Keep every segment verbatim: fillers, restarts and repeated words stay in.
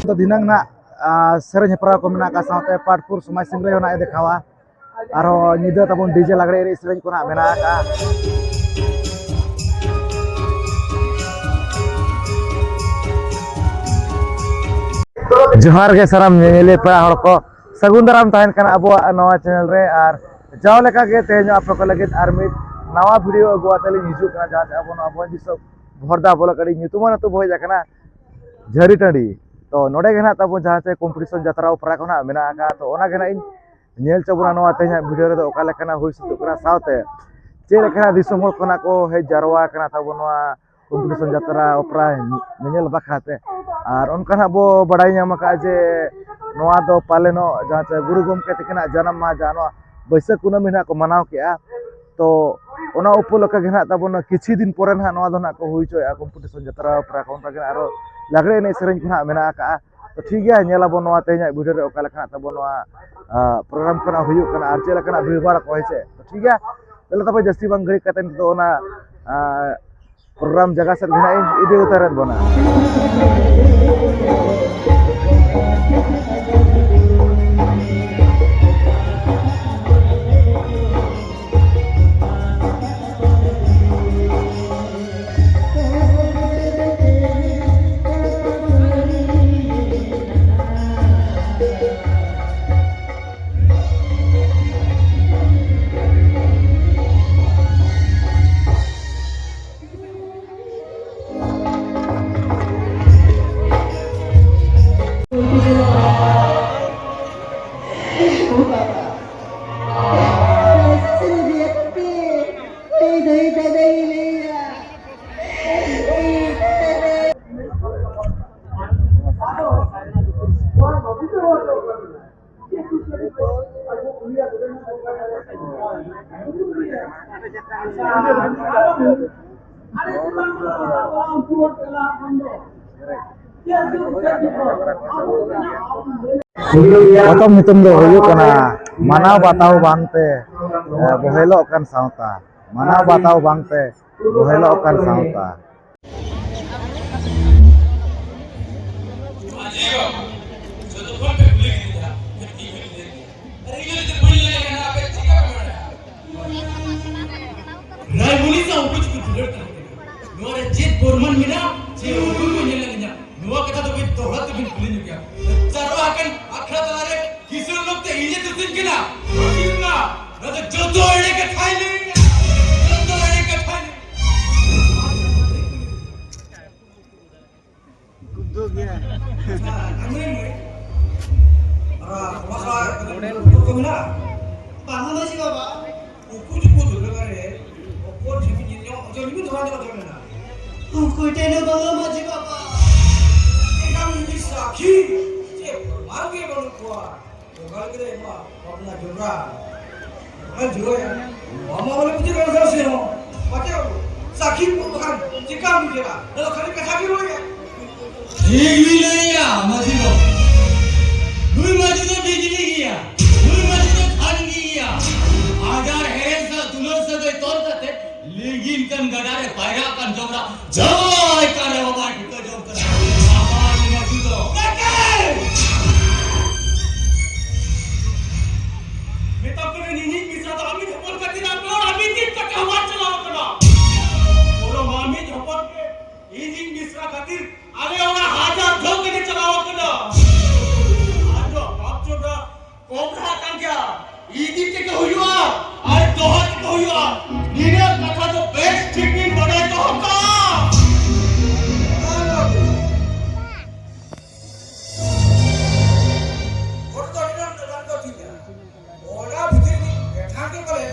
ᱛᱚ ᱫᱷᱤᱱᱟᱹᱝ ᱱᱟᱜ, ᱟ, ᱥᱮᱨᱮᱧ ᱦᱮᱯᱨᱟᱣ ᱠᱚ ᱢᱮᱱᱟᱜ ᱟᱠᱟᱫ, ᱥᱟᱶᱛᱮ ᱯᱟᱴ ᱯᱷᱳᱨ ᱥᱚᱢᱟᱭ ᱥᱤᱝ ᱨᱮ ᱦᱚᱸ ᱱᱟᱜ ᱮ ᱫᱮᱠᱷᱟᱣᱟ᱾ ᱟᱨᱦᱚᱸ ᱧᱤᱫᱟᱹ ᱛᱟᱵᱚᱱ ᱰᱤᱡᱮ ᱞᱟᱜᱽᱲᱮ ᱮᱱᱮᱡ ᱥᱮᱨᱮᱧ ᱠᱚ ᱱᱟᱜ ᱢᱮᱱᱟᱜ ᱟᱠᱟᱫᱼᱟ᱾ ᱡᱚᱦᱟᱨ ᱜᱮ ᱥᱟᱱᱟᱢ ᱧᱮᱧᱮᱞᱤᱭᱟᱹ ᱯᱮᱲᱟ ᱦᱚᱲ ᱠᱚ, ᱥᱟᱹᱜᱩᱱ ᱫᱟᱨᱟᱢ ᱛᱟᱦᱮᱱ ᱠᱟᱱᱟ ᱟᱵᱚᱣᱟᱜ ᱱᱚᱣᱟ ᱪᱮᱱᱮᱞ ᱨᱮ᱾ ᱟᱨ ᱡᱟᱣ ᱞᱮᱠᱟ ᱜᱮ ᱛᱮᱦᱮᱧ ᱟᱯᱮ ᱠᱚ ᱞᱟᱹᱜᱤᱫ ᱟᱨ ᱢᱤᱫ ᱱᱟᱣᱟ ᱵᱷᱤᱰᱤᱭᱳ ᱟᱹᱜᱩ ᱟᱛᱮ ᱞᱤᱧ ᱦᱤᱡᱩᱜ ᱠᱟᱱᱟ, ᱡᱟᱦᱟᱸ ᱪᱮ ᱟᱵᱚ ᱱᱚᱣᱟ ᱵᱷᱚᱸᱡᱽ ᱫᱤᱥᱚᱢ ᱵᱷᱚᱨᱫᱟ ᱵᱚᱞᱚᱠ ᱟᱹᱰᱤ ᱧᱩᱛᱩᱢᱟᱱ ᱟᱹᱛᱩ ᱵᱚ ᱦᱮᱡ ᱟᱠᱟᱱᱟ, ᱡᱷᱟᱹᱨᱤ ᱴᱟᱺᱰᱤ᱾ ᱛᱚ ᱱᱚᱰᱮ ᱜᱮ ᱱᱟᱜ ᱛᱟᱵᱚ ᱡᱟᱦᱟᱸ ᱪᱮ ᱠᱚᱢᱯᱤᱴᱤᱥᱚᱱ ᱡᱟᱛᱨᱟ ᱚᱯᱮᱨᱟ ᱠᱚ ᱱᱟᱜ ᱢᱮᱱᱟᱜ ᱟᱠᱟᱫ, ᱛᱚ ᱚᱱᱟ ᱜᱮ ᱱᱟᱜ ᱤᱧ ᱧᱮᱞ ᱦᱚᱪᱚ ᱵᱚᱱᱟ ᱱᱚᱣᱟ ᱛᱮᱦᱮᱧᱟᱜ ᱵᱷᱤᱰᱤᱭᱳ ᱨᱮᱫᱚ ᱚᱠᱟ ᱞᱮᱠᱟᱱᱟᱜ ᱦᱩᱭ ᱥᱟᱹᱛᱚᱜ ᱠᱟᱱᱟ, ᱥᱟᱶᱛᱮ ᱪᱮᱫ ᱞᱮᱠᱟᱱᱟᱜ ᱫᱤᱥᱚᱢ ᱦᱚᱲ ᱠᱷᱚᱱᱟᱜ ᱠᱚ ᱦᱮᱡ ᱡᱟᱨᱣᱟ ᱟᱠᱟᱱᱟ ᱛᱟᱵᱚ ᱱᱚᱣᱟ ᱠᱚᱢᱯᱤᱴᱤᱥᱚᱱ ᱡᱟᱛᱨᱟ ᱚᱯᱮᱨᱟ ᱧᱮᱧᱮᱞ ᱵᱟᱠᱷᱨᱟ ᱛᱮ᱾ ᱟᱨ ᱚᱱᱠᱟ ᱱᱟᱜ ᱵᱚ ᱵᱟᱲᱟᱭ ᱧᱟᱢ ᱟᱠᱟᱫᱼᱟ ᱡᱮ ᱱᱚᱣᱟ ᱫᱚ ᱯᱟᱞᱮᱱᱚᱜ ᱡᱟᱦᱟᱸ ᱪᱮ ᱜᱩᱨᱩ ᱜᱚᱢᱠᱮ ᱛᱟᱹᱠᱤᱱᱟᱜ ᱡᱟᱱᱟᱢ ᱢᱟᱦᱟ, ᱡᱟᱦᱟᱸ ᱱᱚᱣᱟ ᱵᱟᱹᱭᱥᱟᱹᱠᱷ ᱠᱩᱱᱟᱹᱢᱤ ᱱᱟᱜ ᱠᱚ ᱢᱟᱱᱟᱣ ᱠᱮᱜᱼᱟ᱾ ᱛᱚ ᱚᱱᱟ ᱩᱯᱚᱞᱚᱠᱠᱷᱮ ᱜᱮ ᱱᱟᱜ ᱛᱟᱵᱚᱱ ᱠᱤᱪᱷᱩ ᱫᱤᱱ ᱯᱚᱨᱮ ᱱᱟᱜ ᱱᱚᱣᱟ ᱫᱚ ᱱᱟᱜ ᱠᱚ ᱦᱩᱭ ᱦᱚᱪᱚᱭᱮᱫᱼᱟ ᱠᱚᱢᱯᱤᱴᱤᱥᱚᱱ ᱡᱟᱛᱨᱟ ᱚᱯᱮᱨᱟ ᱠᱚ, ᱚᱱᱠᱟ ᱜᱮ ᱟᱨᱚ ᱞᱟᱜᱽᱲᱮ ᱮᱱᱮᱡ ᱥᱮᱨᱮᱧ ᱠᱚ ᱱᱟᱜ ᱢᱮᱱᱟᱜ ᱟᱠᱟᱫᱼᱟ᱾ ᱛᱚ ᱴᱷᱤᱠ ᱜᱮᱭᱟ, ᱧᱮᱞ ᱟᱵᱚᱱ ᱱᱚᱣᱟ ᱛᱮᱦᱮᱧᱟᱜ ᱵᱷᱤᱰᱤᱭᱳ ᱨᱮ ᱚᱠᱟ ᱞᱮᱠᱟᱱᱟᱜ ᱛᱟᱵᱚᱱ ᱱᱚᱣᱟ, ᱟ, ᱯᱨᱳᱜᱨᱟᱢ ᱠᱚ ᱱᱟᱜ ᱦᱩᱭᱩᱜ ᱠᱟᱱᱟ ᱟᱨ ᱪᱮᱫ ᱞᱮᱠᱟᱱᱟᱜ ᱵᱷᱤᱲ ᱵᱷᱟᱲ ᱠᱚ, ᱦᱮᱸ ᱥᱮ᱾ ᱛᱚ ᱴᱷᱤᱠ ᱜᱮᱭᱟ, ᱛᱟᱦᱚᱞᱮ ᱛᱚᱵᱮ ᱡᱟᱹᱥᱛᱤ ᱵᱟᱝ ᱜᱷᱟᱹᱲᱤᱡ ᱠᱟᱛᱮ ᱱᱤᱛᱚᱜ ᱫᱚ ᱚᱱᱟ, ᱟ, ᱯᱨᱳᱜᱨᱟᱢ ᱡᱟᱭᱜᱟ ᱥᱮᱫ ᱜᱮ ᱱᱟᱜ ᱤᱧ ᱤᱫᱤ ᱩᱛᱟᱹᱨᱮᱫ ᱵᱚᱱᱟ᱾ ᱯᱚᱛᱚᱵ ᱧᱩᱛᱩᱢ ᱫᱚ ᱦᱩᱭᱩᱜ ᱠᱟᱱᱟ ᱢᱟᱱᱟᱣ ᱵᱟᱛᱟᱣ ᱵᱟᱝᱛᱮ, ᱮ, ᱵᱚᱦᱮᱞᱚᱜ ᱠᱟᱱ ᱥᱟᱶᱛᱟ᱾ ᱢᱟᱱᱟᱣ ᱵᱟᱛᱟᱣ ᱵᱟᱝᱛᱮ ᱵᱚᱦᱮᱞᱚᱜ ᱠᱟᱱ ᱥᱟᱶᱛᱟ᱾ ᱡᱚᱛᱚ ᱠᱷᱚᱱ ᱯᱮ ᱠᱩᱞᱤ ᱠᱤᱫᱤᱧᱟ, ᱤᱧ ᱦᱚᱸᱧ ᱞᱟᱹᱭ ᱠᱮᱫᱟ᱾ ᱟᱨ ᱤᱧ ᱦᱚᱸ ᱡᱩᱫᱤ ᱵᱟᱹᱧ ᱞᱟᱹᱭ ᱞᱮᱠᱷᱟᱱ ᱟᱯᱮ ᱪᱤᱠᱟ ᱯᱮ ᱵᱟᱲᱟᱭᱟ? ᱨᱟᱭᱢᱚᱱᱤ ᱥᱟᱶ ᱩᱱᱠᱩ ᱪᱮᱫ ᱠᱚ ᱫᱩᱞᱟᱹᱲ ᱠᱟᱱᱟ? ᱱᱚᱣᱟ ᱨᱮ ᱪᱮᱫ ᱯᱨᱚᱢᱟᱱ ᱢᱮᱱᱟᱜᱼᱟ ᱡᱮ ᱩᱱᱠᱩ ᱠᱚ ᱧᱮᱞ ᱧᱟᱢᱟ? ᱱᱚᱣᱟ ᱠᱟᱛᱷᱟ ᱫᱚ ᱠᱟᱹᱡ ᱫᱚᱦᱲᱟ ᱛᱮᱵᱤᱱ ᱠᱩᱞᱤ ᱧᱚᱜ ᱠᱮᱭᱟ᱾ ᱡᱟᱨᱣᱟ ᱟᱠᱟᱱ ᱟᱠᱷᱲᱟ ᱛᱟᱞᱟᱨᱮ ᱠᱤᱥᱳᱨ ᱞᱳᱠ ᱛᱮ ᱤᱧᱮ ᱫᱩᱥᱤᱧ ᱠᱟᱱᱟ᱾ ᱵᱟᱹᱜᱤ ᱢᱟ, ᱱᱚᱣᱟ ᱫᱚ ᱡᱚᱛᱚ ᱮᱲᱮ ᱠᱟᱛᱷᱟᱭ ᱞᱟᱹᱭ ᱮᱫᱟ᱾ ᱡᱚᱛᱚ ᱮᱲᱮ ᱠᱟᱛᱷᱟᱭ ᱞᱟᱹᱭ ᱮᱫᱟ᱾ ᱠᱩᱫᱩ ᱜᱮ᱾ ᱟᱨ ᱢᱟᱥᱟ ᱠᱚ ᱢᱮᱱᱟᱜᱼᱟ? ᱵᱟᱝᱟ ᱢᱟᱹᱡᱷᱤ ᱵᱟᱵᱟ᱾ ᱩᱠᱩ ᱪᱩᱠᱩ ᱫᱩᱨᱜᱟᱹ ᱨᱮ ᱚᱠᱚᱭ ᱡᱤᱣᱤ ᱧᱮᱞ ᱧᱟᱢ ᱚᱪᱚ ᱞᱤᱧ ᱫᱚᱦᱲᱟ ᱧᱚᱜ ᱚᱪᱚ ᱞᱮᱱᱟ᱾ ᱩᱠᱩ ᱴᱷᱮᱱ ᱦᱚᱸ ᱵᱟᱝᱟ ᱢᱟᱹᱡᱷᱤ ᱵᱟᱵᱟ᱾ ᱮᱱᱠᱷᱟᱱ ᱩᱱᱤ ᱥᱟᱹᱠᱷᱤ ᱪᱮ ᱯᱨᱚᱢᱟᱱ ᱜᱮ ᱵᱟᱹᱱᱩᱜ ᱠᱚᱣᱟ᱾ ᱚᱠᱟ ᱞᱮᱠᱟ ᱨᱮ ᱮᱢᱟ ᱵᱟᱯᱞᱟ ᱡᱚᱵᱽᱨᱟ? ᱚᱱᱟ ᱡᱩᱣᱟᱹᱭᱟ᱾ ᱵᱟᱝᱟ ᱵᱚᱞᱮ ᱵᱩᱡᱷᱟᱹᱣ ᱠᱟᱱᱟ ᱥᱮ ᱦᱚᱸ? ᱯᱟᱪᱮ ᱥᱟᱹᱠᱷᱤ ᱠᱚ ᱵᱟᱠᱷᱟᱱ ᱪᱮᱠᱟ ᱵᱩᱡᱷᱟᱹᱜᱼᱟ? ᱟᱫᱚ ᱠᱷᱟᱹᱞᱤ ᱠᱟᱛᱷᱟ ᱜᱮ ᱨᱚᱲᱮᱜᱼᱟ᱾ ᱴᱷᱤᱠ ᱵᱤᱱ ᱞᱟᱹᱭᱮᱜᱼᱟ, ᱢᱟᱹᱡᱷᱤ ᱵᱟᱵᱟ᱾ ᱱᱩᱭ ᱢᱟᱹᱡᱷᱤ ᱫᱚ ᱵᱤᱡᱽᱞᱤ ᱜᱮᱭᱟ, ᱱᱩᱭ ᱢᱟᱹᱡᱷᱤ ᱫᱚ ᱠᱷᱟᱱᱜᱤ ᱜᱮᱭᱟ᱾ ᱟᱡᱟᱨ ᱦᱮᱨᱮᱞ ᱥᱟᱶ ᱫᱩᱞᱟᱹᱲ ᱥᱟᱹᱜᱟᱹᱭ ᱛᱚᱞ ᱠᱟᱛᱮ ᱞᱤᱸᱜᱤᱱ ᱠᱟᱱ ᱜᱟᱰᱟ ᱨᱮ ᱯᱟᱭᱨᱟᱜ ᱠᱟᱱ ᱡᱚᱵᱽᱨᱟ ᱡᱟᱶᱟᱭ ᱠᱟᱱ ᱨᱮᱦᱚᱸ ᱵᱟᱭ ᱴᱷᱤᱠᱟᱹ ᱡᱚᱝ ᱠᱟᱱᱟ᱾ ᱟᱵᱟᱨ ᱢᱟᱹᱡᱷᱤ ᱫᱚ ᱢᱮᱛᱟ ᱠᱚ ᱠᱟᱹᱱᱟᱹᱧ, ᱤᱧᱤᱡ ᱢᱤᱥᱨᱟ ᱫᱚ ᱟᱢᱤᱡ ᱦᱚᱯᱚᱱ ᱠᱷᱟᱹᱛᱤᱨ ᱟᱯᱮ ᱚᱲᱟᱜ ᱢᱤᱫ ᱫᱤᱱ ᱠᱟᱛᱮ ᱦᱚᱸ ᱵᱟᱭ ᱪᱟᱞᱟᱣ ᱟᱠᱟᱱᱟ᱾ ᱯᱩᱨᱟᱹ ᱟᱢᱤᱡ ᱦᱚᱯᱚᱱ ᱜᱮ ᱤᱧᱤᱡ ᱢᱤᱥᱨᱟ ᱠᱷᱟᱹᱛᱤᱨ ᱟᱞᱮ ᱚᱲᱟᱜ ᱦᱟᱡᱟᱨ ᱡᱷᱚᱜ ᱛᱮᱜᱮ ᱪᱟᱞᱟᱣ ᱟᱠᱟᱱᱟ᱾ ᱟᱨ ᱫᱚ ᱵᱟᱯ ᱪᱚᱸᱫᱟ ᱠᱚᱵᱽᱨᱟ ᱠᱟᱱ ᱜᱮᱭᱟ, ᱤᱫᱤ ᱛᱮᱜᱮ ᱦᱩᱭᱩᱜᱼᱟ, ᱟᱨ ᱫᱚᱦᱚ ᱛᱮᱜᱮ ᱦᱩᱭᱩᱜᱼᱟ᱾ ᱱᱤᱱᱟᱹᱜ ᱠᱟᱛᱷᱟ ᱫᱚ ᱵᱮᱥ ᱴᱷᱤᱠ ᱵᱤᱱ ᱵᱟᱰᱟᱭ ᱫᱚᱦᱚ ᱠᱟᱜᱼᱟ᱾ ᱦᱚᱲ ᱫᱚ ᱟᱹᱰᱤ ᱜᱟᱱ ᱫᱚ ᱵᱟᱝ ᱠᱚ ᱴᱷᱤᱠᱟ᱾ ᱚᱱᱟ ᱵᱷᱤᱛᱤᱨ ᱨᱮ ᱮᱴᱟᱜ ᱜᱮ ᱯᱟᱞᱮ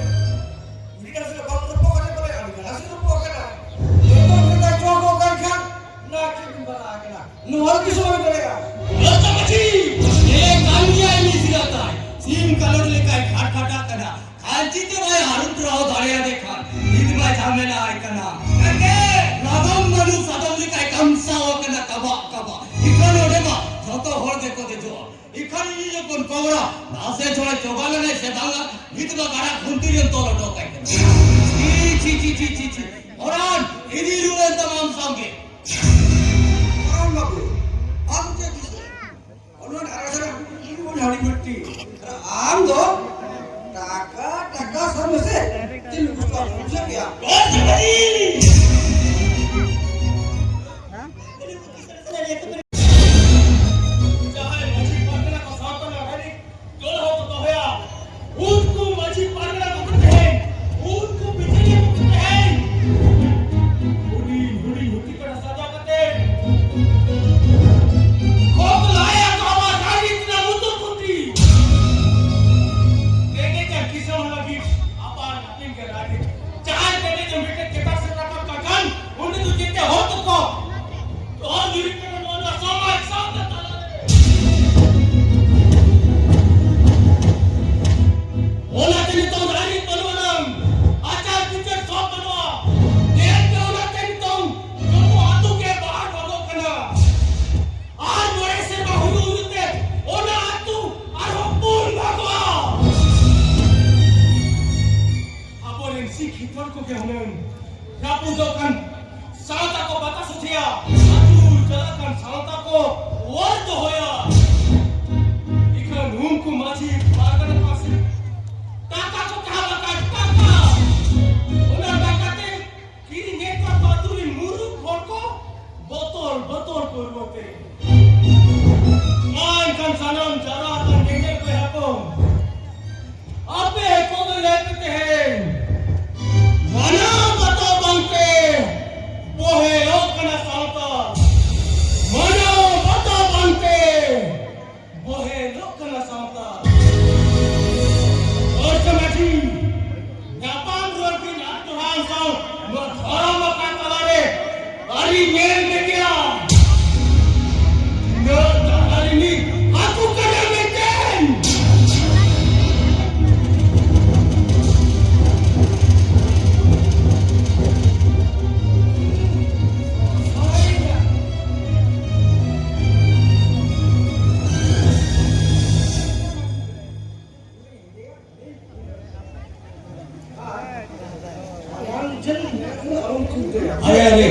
ᱩᱱᱤ ᱴᱷᱮᱱ ᱥᱮ ᱵᱟᱝ ᱨᱚᱯᱚᱜ ᱠᱟᱱᱟ, ᱯᱟᱞᱮ ᱟᱹᱰᱤ ᱜᱟᱱ ᱥᱮ ᱨᱚᱯᱚᱜ ᱠᱟᱱᱟ᱾ ᱡᱚᱛᱚ ᱦᱚᱲ ᱫᱚ ᱪᱚ ᱠᱚ ᱠᱟᱱ ᱠᱷᱟᱱ ᱱᱟ ᱪᱮᱫ ᱵᱤᱱ ᱵᱟᱲᱟ ᱟᱠᱟᱱᱟ? ᱱᱚᱣᱟ ᱫᱚ ᱛᱤᱥ ᱦᱚᱸ ᱵᱟᱝ ᱫᱟᱲᱮᱭᱟᱜᱼᱟ᱾ ᱡᱚᱛᱚ ᱢᱟᱹᱡᱷᱤ, ᱧᱮᱞᱮ ᱠᱟᱱ ᱜᱮᱭᱟᱭ ᱢᱤᱥᱨᱟ ᱛᱟᱭ᱾ ᱥᱤᱢ ᱠᱟᱞᱚᱴ ᱞᱮᱠᱟᱭ ᱠᱷᱟᱴ ᱠᱷᱟᱴᱟᱜ ᱠᱟᱱᱟ᱾ ᱠᱷᱟᱱᱪᱤ ᱛᱮ ᱵᱟᱭ ᱟᱹᱨᱩᱵ ᱨᱟᱦᱚ ᱫᱟᱲᱮᱭᱟᱫᱮ ᱠᱷᱟᱱ ᱱᱤᱛ ᱢᱟᱭ ᱡᱷᱟᱢᱮᱞᱟ ᱟᱭ ᱠᱟᱱᱟ᱾ ᱮᱱᱛᱮ ᱞᱟᱫᱚᱢ ᱵᱟᱹᱱᱩᱜ ᱥᱟᱫᱚᱢ ᱞᱮᱠᱟᱭ ᱠᱟᱢᱥᱟᱣ ᱟᱠᱟᱱᱟ ᱠᱟᱵᱟᱜ ᱠᱟᱵᱟᱜ᱾ ᱤᱠᱷᱟᱹᱱ ᱚᱸᱰᱮ ᱢᱟ ᱡᱚᱛᱚ ᱦᱚᱲ ᱜᱮᱠᱚ ᱫᱮᱡᱚᱜᱼᱟ᱾ ᱤᱠᱷᱟᱹᱱ ᱤᱧ ᱡᱚᱠᱷᱚᱱ ᱠᱚᱵᱲᱟ ᱱᱟᱥᱮ ᱪᱷᱚᱲᱟ ᱪᱚᱜᱟ ᱞᱮᱱᱟᱭ ᱥᱮ ᱵᱟᱝᱟ, ᱱᱤᱛ ᱢᱟ ᱜᱟᱰᱟ ᱠᱷᱩᱱᱴᱤ ᱨᱮᱢ ᱛᱚᱞ ᱦᱚᱴᱚ ᱠᱟᱭ ᱠᱟᱱᱟ᱾ ᱪᱷᱤ, ᱪᱷᱤ, ᱪᱷᱤ, ᱪᱷᱤ, ᱪᱷᱤ᱾ ᱚᱨᱟᱱ, ᱤᱫᱤ ᱨᱩᱣᱟᱹᱲ ᱛᱟᱢ ᱟᱢ ᱥᱟᱶᱜᱮ᱾ ᱚᱨᱟᱱ ᱵᱟᱹᱵᱩ, ᱟᱢ ᱪᱮᱫ ᱵᱤᱥᱚᱭ? ᱚᱱᱟ ᱟᱨ ᱟᱥᱟᱨᱟ ᱩᱱᱤ ᱦᱟᱹᱲᱤ ᱵᱷᱟᱹᱴᱤ᱾ ᱟᱨ ᱟᱢ ᱫᱚ ᱴᱟᱠᱟ, ᱴᱟᱠᱟ ᱥᱟᱵ ᱢᱮᱥᱮ᱾ ᱪᱮᱫ ᱞᱩᱜᱩ ᱥᱚᱲᱟ ᱵᱩᱡᱷᱟᱹᱣ ᱜᱮᱭᱟ? ᱡᱟᱦᱟᱸᱭ ᱢᱟᱹᱡᱷᱤ ᱯᱟᱨᱜᱟᱱᱟ ᱠᱚ ᱥᱟᱶᱛᱟ ᱨᱮᱱᱟᱜ ᱨᱟᱡᱽᱱᱤᱛᱤ ᱫᱚᱞ ᱦᱚᱸᱠᱚ ᱫᱚᱦᱚᱭᱟ, ᱩᱱᱠᱩ ᱢᱟᱹᱡᱷᱤ ᱯᱟᱨᱜᱟᱱᱟ ᱠᱚ ᱛᱮᱦᱮᱧ, ᱩᱱᱠᱩ ᱵᱤᱪᱟᱹᱨᱤᱭᱟᱹ ᱠᱚ ᱛᱮᱦᱮᱧ ᱦᱩᱰᱤᱧ ᱦᱩᱰᱤᱧ ᱦᱩᱛᱤ ᱠᱟᱴᱟ ᱥᱟᱡᱟᱣ ᱠᱟᱛᱮ ᱠᱚ ᱞᱟᱭᱟ ᱠᱚ ᱟᱵᱟᱨ ᱨᱟᱡᱽᱱᱤᱛᱤ ᱨᱮᱱᱟᱜ ᱞᱩᱛᱩᱨ ᱯᱩᱴᱤ᱾ ᱨᱮᱸᱜᱮᱡ ᱟᱨ ᱠᱤᱥᱟᱹᱬ ᱞᱟᱹᱜᱤᱫ ᱟᱯᱟᱱ ᱟᱹᱯᱤᱱ ᱜᱮ ᱨᱟᱡᱽᱱᱤᱛᱤ᱾ ᱡᱟᱦᱟᱸᱭ ᱨᱮᱸᱜᱮᱡ ᱟᱨ ᱢᱤᱫᱴᱮᱱ ᱪᱮᱛᱟᱱ ᱥᱮᱫ ᱨᱟᱠᱟᱵ ᱠᱟᱜ ᱠᱷᱟᱱ, ᱩᱱᱤ ᱫᱚ ᱡᱮᱛᱮ ᱦᱚᱲ ᱠᱚᱠᱚ ᱛᱚᱞ ᱫᱩᱨᱤᱵ ᱠᱟᱱᱟ ᱱᱚᱣᱟ ᱥᱚᱢᱟᱡᱽ ᱥᱟᱶᱛᱟ ᱛᱟᱞᱟᱨᱮ᱾ ᱚᱱᱟᱛᱮ ᱱᱤᱛᱚᱝ ᱨᱟᱡᱽᱱᱤᱛᱤ ᱵᱟᱹᱱᱩᱜ ᱟᱱᱟᱝ, ᱟᱪᱟᱨ ᱵᱤᱪᱟᱹᱨ ᱥᱚᱵ ᱵᱟᱹᱱᱩᱜᱼᱟ᱾ ᱧᱮᱞ ᱯᱮ, ᱚᱱᱟᱛᱮ ᱱᱤᱛᱚᱝ ᱡᱚᱛᱚ ᱟᱹᱛᱩ ᱜᱮ ᱵᱟᱦᱟᱞ ᱵᱷᱟᱜᱚᱜ ᱠᱟᱱᱟ᱾ ᱟᱨ ᱢᱚᱬᱮ ᱥᱮᱨᱢᱟ ᱦᱩᱭᱩᱜ ᱦᱩᱭᱩᱜ ᱛᱮ ᱚᱱᱟ ᱟᱹᱛᱩ ᱟᱨᱦᱚᱸ ᱯᱩᱱ ᱵᱷᱟᱜᱚᱜᱼᱟ᱾ ᱟᱵᱚᱨᱮᱱ ᱥᱤᱠᱷᱤᱛ ᱦᱚᱲ ᱠᱚᱜᱮ ᱦᱩᱱᱟᱹᱝ ᱨᱟᱹᱯᱩᱫᱚᱜ ᱠᱟᱱ ᱥᱟᱶᱛᱟ ᱠᱚ ᱵᱟᱠᱚ ᱥᱚᱡᱷᱮᱭᱟ, ᱟᱹᱛᱩ ᱪᱟᱞᱟᱜ ᱠᱟᱱ ᱥᱟᱶᱛᱟ ᱠᱚ ᱚᱨ ᱫᱚᱦᱚᱭᱟ᱾ ᱤᱠᱷᱟᱹᱱ ᱩᱱᱠᱩ ᱢᱟᱹᱡᱷᱤ ᱯᱟᱨᱜᱟᱱᱟ ᱯᱟᱥᱮ ᱴᱟᱠᱟ ᱠᱚ ᱛᱟᱦᱮᱸ ᱞᱮᱠᱟ ᱴᱟᱠᱟ, ᱚᱱᱟ ᱴᱟᱠᱟ ᱛᱮ ᱠᱤᱨᱤᱧ ᱮᱫ ᱠᱚᱣᱟ ᱟᱹᱛᱩ ᱨᱮᱱ ᱢᱩᱨᱩᱠ ᱦᱚᱲ ᱠᱚ ᱵᱚᱛᱚᱨ ᱵᱚᱛᱚᱨ ᱠᱚ ᱨᱩᱣᱟᱹᱲ ᱛᱮ᱾ ᱢᱟ ᱮᱱᱠᱷᱟᱱ ᱥᱟᱱᱟᱢ ᱡᱟᱣᱨᱟ ᱟᱠᱟᱱ ᱧᱮᱧᱮᱞ ᱵᱚᱭᱦᱟ ᱠᱚ, ᱟᱯᱮ ᱠᱚᱫᱚ ᱞᱟᱹᱭ ᱯᱮ ᱛᱮᱦᱮᱧ, ᱢᱟᱱᱟᱣ ᱵᱟᱛᱟᱣ ᱵᱟᱝᱛᱮ ᱵᱚᱦᱮᱞᱚᱜ ᱠᱟᱱᱟ ᱥᱟᱶᱛᱟ᱾ ᱢᱟᱱᱟᱣ ᱵᱟᱛᱟᱣ ᱵᱟᱝᱛᱮ ᱵᱚᱦᱮᱞᱚᱜ ᱠᱟᱱᱟ ᱥᱟᱶᱛᱟ᱾ ᱚᱨᱡᱚ ᱢᱟᱹᱡᱷᱤ, ᱧᱟᱯᱟᱢ ᱨᱩᱣᱟᱹᱲ ᱠᱤᱱ ᱟᱨ ᱡᱚᱦᱟᱨ ᱥᱟᱶ ᱱᱚᱣᱟ ᱫᱷᱚᱨᱚᱢ ᱟᱠᱷᱲᱟ ᱛᱟᱞᱟᱨᱮ ᱟᱹᱰᱤ ᱧᱮᱞ ᱢᱮᱜᱮᱭᱟ᱾ ᱱᱚᱣᱟ ᱫᱟᱲᱟ ᱨᱤᱱᱤᱡ ᱟᱹᱛᱩ ᱠᱟᱱᱟ ᱢᱮᱱᱛᱮ᱾ ᱟᱨᱮ, ᱟᱨᱮ,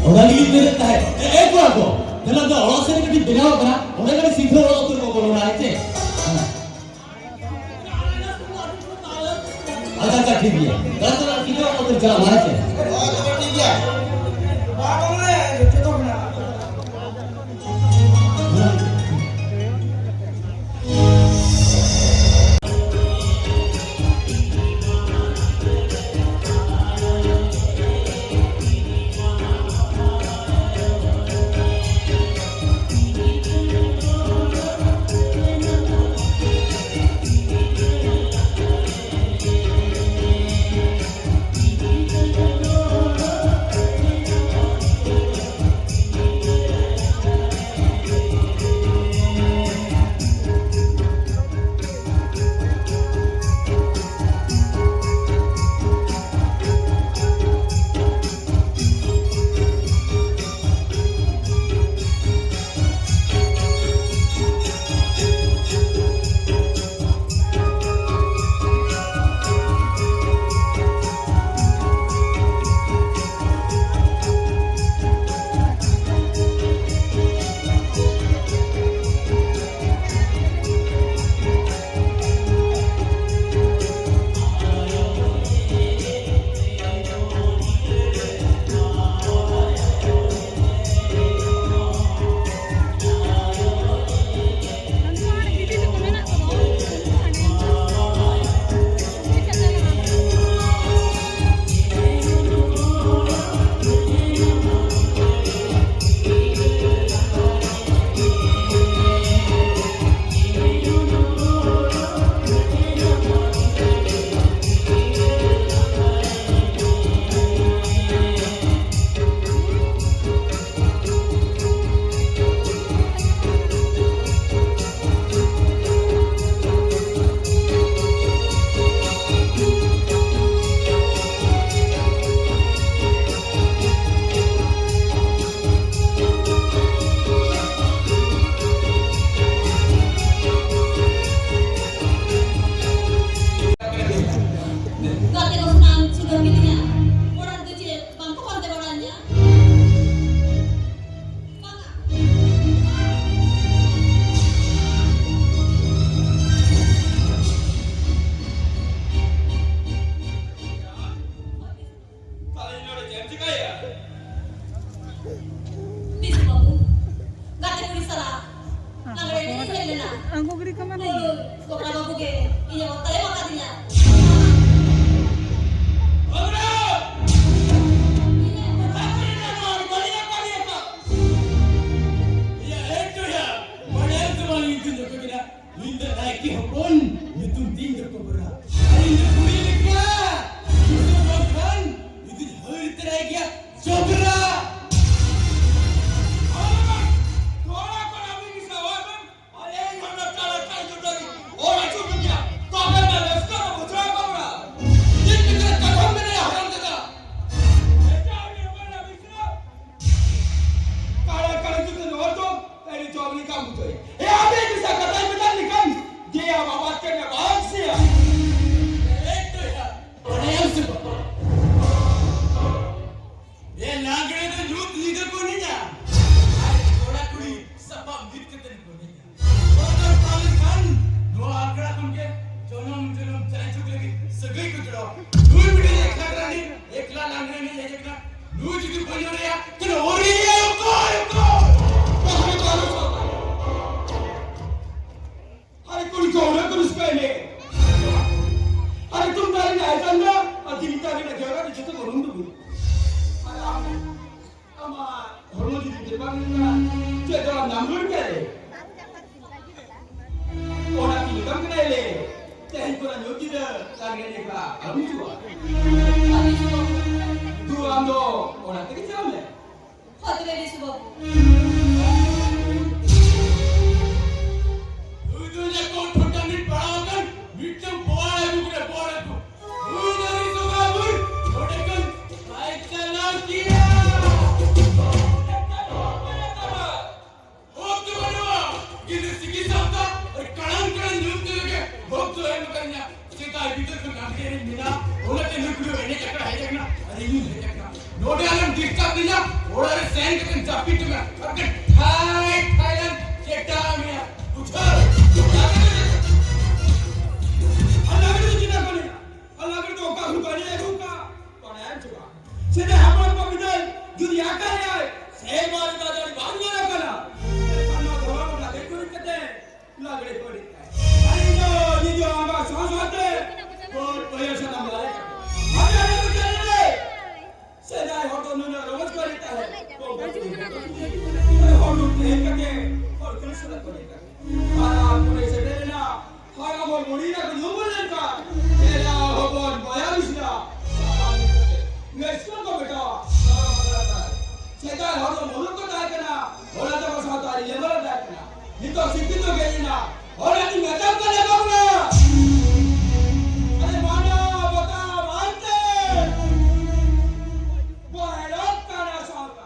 ᱚᱱᱟ ᱞᱟᱹᱜᱤᱫ ᱢᱮᱱᱮᱫ ᱛᱟᱦᱮᱸᱫ᱾ ᱮ, ᱮ, ᱠᱚᱲᱟ ᱠᱚ, ᱫᱮᱞᱟ ᱫᱚ ᱚᱲᱟᱜ ᱥᱮᱫ ᱨᱮ ᱠᱟᱹᱴᱤᱡ ᱵᱮᱱᱟᱣ ᱠᱟᱱᱟ, ᱚᱸᱰᱮ ᱠᱟᱹᱴᱤᱡ ᱥᱤᱫᱷᱟᱹ ᱚᱲᱟᱜ ᱟᱪᱪᱷᱟ, ᱴᱷᱤᱠ ᱜᱮᱭᱟ᱾ ᱛᱟᱦᱞᱮ ᱛᱚ ᱴᱷᱤᱠ ᱜᱮᱭᱟ, ᱚᱱᱟ ᱫᱚ ᱪᱟᱞᱟᱜ ᱢᱟ, ᱦᱮᱸ ᱥᱮ? ᱦᱳᱭ, ᱛᱚᱵᱮ ᱴᱷᱤᱠ ᱜᱮᱭᱟ᱾ ᱵᱟᱝ, ᱵᱟᱝ, ᱡᱚᱛᱚ ᱢᱮᱱᱟᱜᱼᱟ᱾ ᱤᱧᱮ ᱚᱛᱟᱭ ᱮᱢ ᱟᱠᱟᱫᱤᱧᱟ᱾ ᱵᱟᱵᱨᱟ! ᱤᱧᱟᱜ ᱠᱟᱛᱷᱟ ᱠᱚ ᱨᱮᱱᱟᱜ ᱱᱚᱣᱟ ᱵᱟᱹᱲᱤᱡ ᱟᱠᱟᱫ ᱜᱮᱭᱟ ᱠᱚ᱾ ᱤᱭᱟᱹ, ᱮ ᱴᱩᱭᱟ, ᱵᱟᱲᱟᱭ ᱥᱮ ᱵᱟᱝ ᱤᱧ ᱫᱚ ᱡᱚᱛᱚ ᱜᱮ ᱱᱟᱜ ᱤᱧ ᱫᱚ ᱱᱟᱭᱠᱮ ᱦᱚᱯᱚᱱ, ᱧᱩᱛᱩᱢ ᱛᱤᱧ ᱫᱚ ᱠᱚᱵᱨᱟ᱾ ᱟᱨ ᱤᱧ ᱫᱚ ᱠᱩᱲᱤ ᱞᱮᱠᱟ, ᱧᱩᱛᱩᱢ ᱵᱟᱝᱠᱷᱟᱱ ᱧᱩᱛᱩᱢ ᱦᱟᱹᱨ ᱛᱚᱨᱟᱭ ᱜᱮᱭᱟ, ᱡᱚᱵᱨᱟ᱾ ᱟᱨ ᱵᱟᱝ, ᱛᱷᱚᱲᱟ ᱠᱚ ᱟᱹᱵᱤᱱ ᱜᱮ ᱥᱟᱣᱟ ᱵᱮᱱ, ᱟᱨ ᱤᱧ ᱦᱚᱸ ᱱᱚᱛᱮ ᱨᱮ ᱠᱷᱟᱱ ᱡᱩᱫᱟᱹ ᱜᱮ᱾ ᱚᱲᱟᱜ ᱪᱚ ᱫᱩᱱᱤᱭᱟᱹ, ᱛᱚᱵᱮ ᱱᱟ ᱨᱟᱹᱥᱠᱟᱹ ᱫᱚ ᱵᱩᱡᱷᱟᱹᱣ ᱠᱚᱵᱨᱟ᱾ ᱤᱧ ᱜᱤᱫᱽᱨᱟᱹ ᱠᱟᱴᱷᱟᱢ ᱢᱮᱱᱟᱭᱟ, ᱦᱟᱨᱟᱢ ᱡᱟᱫᱟ᱾ ᱮᱴᱟᱜ ᱩᱱᱤ ᱦᱚᱯᱚᱱ ᱟᱹᱵᱤᱱ ᱥᱟᱣ᱾ ᱠᱟᱲᱟ ᱠᱟᱲᱟ ᱡᱩᱛᱟᱹ ᱫᱚᱦᱚ ᱫᱚ, ᱟᱹᱰᱤ ᱡᱚᱢ ᱞᱮᱠᱟᱢ ᱵᱩᱡᱷᱟᱹᱣᱟ᱾ ᱮ, ᱟᱯᱮ ᱫᱤᱥᱟᱹ ᱠᱟᱛᱷᱟᱧ ᱢᱮᱛᱟᱫ ᱞᱮᱠᱷᱟᱱ, ᱡᱮ ᱟᱢ ᱟᱵᱟᱫ ᱠᱮᱫ ᱢᱮ, ᱵᱟᱝ ᱥᱮ? ᱮ, ᱛᱚᱭᱟ, ᱵᱟᱲᱟᱭᱟᱢ ᱥᱮ ᱵᱟᱝ? ᱮ, ᱞᱟᱜᱽᱲᱮ ᱫᱚ ᱧᱩᱛ ᱧᱤᱫᱟᱹ ᱠᱚ ᱮᱱᱮᱡᱟ᱾ ᱟᱨ ᱠᱚᱲᱟ ᱠᱩᱲᱤ ᱥᱟᱯᱟᱵ ᱢᱤᱫ ᱠᱟᱛᱮ ᱠᱚ ᱮᱱᱮᱡᱟ᱾ ᱵᱚᱫᱚᱞ ᱯᱟᱞᱮᱱ ᱠᱷᱟᱱ ᱱᱚᱣᱟ ᱟᱠᱷᱲᱟ ᱠᱷᱚᱱ ᱜᱮ ᱡᱚᱱᱚᱢ ᱡᱚᱱᱚᱢ ᱡᱟᱭᱡᱩᱜᱽ ᱞᱟᱹᱜᱤᱫ ᱥᱟᱹᱜᱟᱹᱭ ᱠᱚ ᱡᱚᱲᱟᱣᱟ᱾ ᱱᱩᱭ ᱢᱤᱫᱴᱮᱱ ᱮᱠᱞᱟ ᱨᱟᱹᱱᱤ, ᱮᱠᱞᱟ ᱞᱟᱝᱲᱮ ᱮᱱᱮᱡ ᱦᱮᱡ ᱟᱠᱟᱱᱟ᱾ ᱱᱩᱭ ᱡᱩᱫᱤ ᱵᱟᱹᱧ ᱚᱨᱮᱭᱟ, ᱛᱟᱦᱞᱮ ᱚᱨᱮᱭᱟ ᱚᱠᱚᱭ, ᱚᱠᱚᱭ? ᱛᱟᱦᱞᱮ ᱛᱚ ᱟᱞᱚ ᱥᱟᱵ᱾ ᱟᱨᱮ ᱠᱩᱲᱤ ᱠᱚ ᱚᱱᱟ ᱠᱚ ᱨᱟᱹᱥᱠᱟᱹᱭ ᱢᱮ᱾ ᱟᱨᱮ ᱛᱩᱢᱫᱟᱜ ᱨᱮᱱᱟᱜ ᱟᱭᱛᱟᱱ ᱫᱚ, ᱟᱨ ᱫᱤᱱ ᱛᱟᱨᱤᱱᱟᱜ ᱡᱟᱭᱜᱟ ᱨᱮ ᱡᱚᱛᱚ ᱠᱚ ᱨᱩᱢ ᱰᱩᱵᱩᱡ᱾ ᱟᱨ ᱟᱢ ᱟᱢᱟᱜ ᱦᱚᱲᱢᱚ ᱡᱩᱫᱤ ᱵᱮᱵᱟᱨ ᱞᱮᱱᱟ, ᱪᱮᱫ ᱫᱚ ᱟᱢ ᱧᱟᱢ ᱨᱩᱣᱟᱹᱲ ᱠᱮᱭᱟ ᱞᱮ? ᱚᱱᱟ ᱛᱤᱧ ᱢᱮᱛᱟᱢ ᱠᱟᱱᱟ ᱞᱮ, ᱛᱮᱦᱮᱧ ᱠᱷᱚᱱᱟᱜ ᱧᱩᱛ ᱧᱤᱫᱟᱹ ᱞᱟᱜᱽᱲᱮ ᱮᱱᱮᱡ ᱠᱚᱲᱟ ᱟᱞᱚᱢ ᱦᱤᱡᱩᱜᱼᱟ᱾ ᱫᱩ ᱟᱢ ᱫᱚ ᱚᱲᱟᱜ ᱛᱮᱜᱮ ᱪᱟᱞᱟᱜ ᱢᱮ᱾ ᱦᱳᱭ ᱛᱚᱵᱮ ᱵᱤᱥᱩ ᱵᱟᱹᱵᱩ᱾ ᱱᱩᱭ ᱫᱚ ᱡᱚᱠᱷᱚᱱ ᱴᱷᱚᱴᱟ ᱢᱤᱫ ᱯᱟᱲᱟᱣ ᱟᱠᱟᱱ, ᱢᱤᱫᱴᱟᱝ ᱵᱚᱣᱟᱲ ᱟᱹᱜᱩ ᱠᱮᱫᱟ, ᱵᱚᱣᱟᱲ ᱟᱹᱜᱩ᱾ ᱱᱩᱭ ᱫᱚ ᱵᱤᱥᱩ ᱵᱟᱹᱵᱩ, ᱱᱚᱰᱮ ᱠᱷᱚᱱ ᱵᱟᱭ ᱪᱟᱞᱟᱣ ᱠᱮᱭᱟ᱾ ᱦᱚᱠ ᱫᱚ ᱵᱟᱹᱱᱩᱜᱼᱟ᱾ ᱜᱤᱫᱽᱨᱟᱹ ᱪᱤᱠᱤᱛᱥᱟ ᱦᱚᱠ ᱟᱨ ᱠᱟᱲᱟᱝ ᱠᱟᱲᱟᱝ ᱧᱩᱛ ᱛᱮᱜᱮ ᱦᱚᱠ ᱫᱚ ᱮᱢ ᱟᱠᱟᱫᱤᱧᱟ᱾ ᱥᱮᱛᱟᱜ ᱜᱤᱫᱽᱨᱟᱹ ᱠᱚ ᱱᱟᱢ ᱠᱮᱫ ᱢᱮᱱᱟ, ᱚᱱᱟᱛᱮ ᱱᱩᱠᱩ ᱫᱚ ᱮᱱᱮᱡ ᱟᱠᱷᱲᱟ ᱦᱮᱡ ᱟᱠᱟᱱᱟ ᱟᱨ ᱤᱧ ᱦᱮᱡ ᱟᱠᱟᱱᱟ᱾ ᱱᱚᱰᱮ ᱟᱞᱚᱢ disturb ᱤᱧᱟ, ᱚᱲᱟᱜ ᱨᱮ ᱥᱮᱱ ᱠᱟᱛᱮᱢ ᱡᱟᱹᱯᱤᱫ ᱢᱮ᱾ ᱟᱨ ᱴᱷᱟᱭ ᱴᱷᱟᱭ ᱞᱟᱝ ᱪᱮᱴᱟᱣ ᱢᱮᱭᱟ, ᱵᱩᱡᱷᱟᱹᱣ? ᱟᱨ ᱞᱟᱜᱽᱲᱮ ᱫᱚ ᱪᱮᱫᱟᱜ ᱠᱚ ᱮᱱᱮᱡᱟ? ᱟᱨ ᱞᱟᱜᱽᱲᱮ ᱫᱚ ᱚᱠᱟ ᱠᱷᱚᱱ ᱠᱚ ᱮᱱᱮᱡ ᱟᱹᱜᱩ ᱠᱟᱜᱼᱟ? ᱵᱟᱲᱟᱭᱟᱢ ᱪᱮ ᱵᱟᱝ? ᱥᱮᱫᱟᱭ ᱦᱟᱯᱲᱟᱢ ᱠᱚ ᱵᱤᱫᱟᱹᱞ ᱡᱩᱫᱤ ᱟᱠᱟᱨᱮ ᱟᱭ, ᱥᱮᱨᱢᱟ ᱨᱮ ᱫᱟᱜ ᱡᱟᱹᱲᱤ ᱵᱟᱝ ᱧᱮᱞ ᱟᱠᱟᱱᱟ᱾ ᱮᱱᱠᱷᱟᱱ ᱱᱚᱣᱟ ᱫᱷᱚᱨᱚᱢ ᱨᱮᱱᱟᱜ ᱫᱮᱡ ᱜᱩᱨᱤᱡ ᱠᱟᱛᱮ ᱞᱟᱜᱽᱲᱮ ᱠᱚ ᱮᱱᱮᱡ ᱠᱟᱱᱟ᱾ ᱟᱨ ᱤᱧ ᱫᱚ ᱱᱤᱡᱚ ᱤᱧ ᱟᱜ ᱧᱩᱢ ᱞᱮᱱᱠᱷᱟᱱ ᱪᱮᱞᱟ ᱦᱚᱯᱚᱱ ᱵᱚᱭᱦᱟ ᱢᱤᱥᱨᱟ ᱥᱟᱯᱟ ᱢᱤᱫ ᱠᱟᱛᱮ ᱱᱮᱥᱠᱚ ᱠᱚ ᱵᱮᱴᱟ ᱱᱚᱣᱟ ᱵᱟᱯᱞᱟ ᱛᱟᱭ᱾ ᱥᱮᱫᱟᱭ ᱦᱚᱲ ᱫᱚ ᱢᱩᱞᱩᱠ ᱠᱚ ᱛᱟᱦᱮᱸ ᱠᱟᱱᱟ, ᱦᱚᱲ ᱫᱚ ᱥᱟᱶᱛᱟ ᱟᱹᱨᱤ ᱞᱮᱵᱮᱞ ᱨᱮ ᱛᱟᱦᱮᱸ ᱠᱟᱱᱟ᱾ ᱱᱤᱛᱚᱜ ᱥᱤᱠᱠᱷᱤᱛ ᱠᱚ ᱦᱮᱡ ᱮᱱᱟ, ᱦᱚᱲ ᱟᱹᱰᱤ ᱢᱮᱛᱟᱢ ᱠᱟᱱᱟ ᱵᱟᱵᱩ᱾ ᱟᱨᱮ ᱢᱟᱱᱚᱵᱚᱛᱟ ᱢᱟᱱᱛᱮ ᱵᱚᱦᱮᱞᱚᱜ ᱠᱟᱱᱟ ᱥᱟᱶᱛᱟ᱾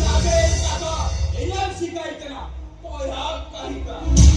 ᱞᱟᱜᱮ ᱠᱟᱛᱷᱟ ᱮᱱᱮᱢ ᱥᱤᱠᱟᱭ ᱠᱟᱱᱟ, ᱵᱚᱭᱦᱟ ᱠᱟᱹᱦᱤ ᱠᱟᱱᱟ᱾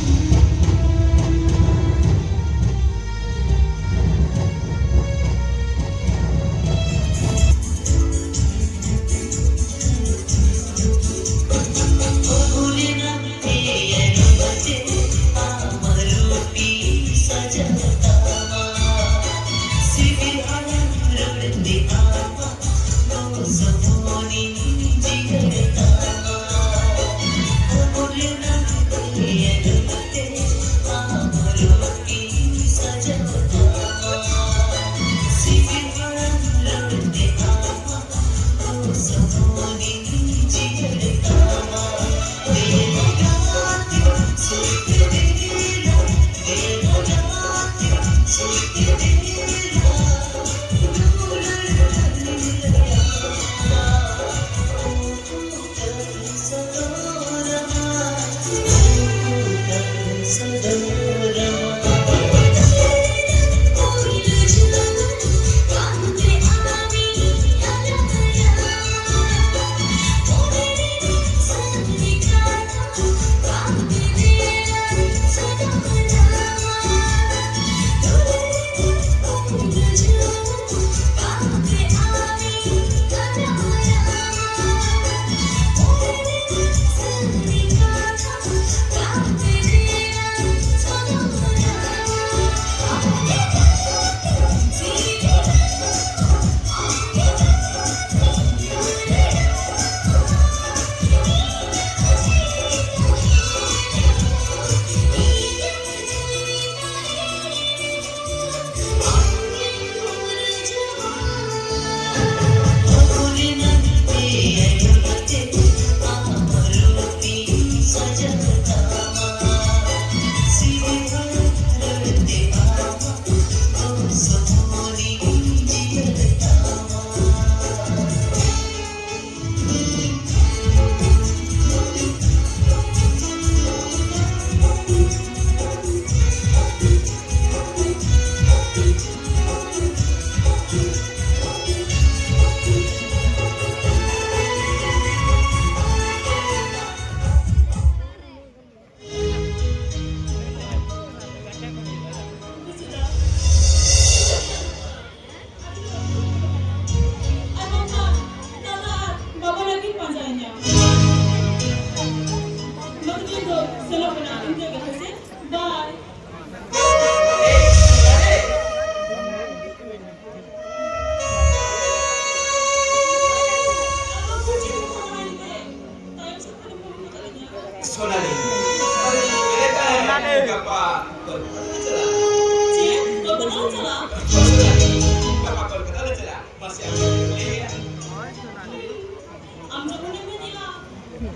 ᱟᱢ ᱡᱚᱠᱷᱚᱱᱮᱢ ᱢᱮᱱᱮᱜᱼᱟ,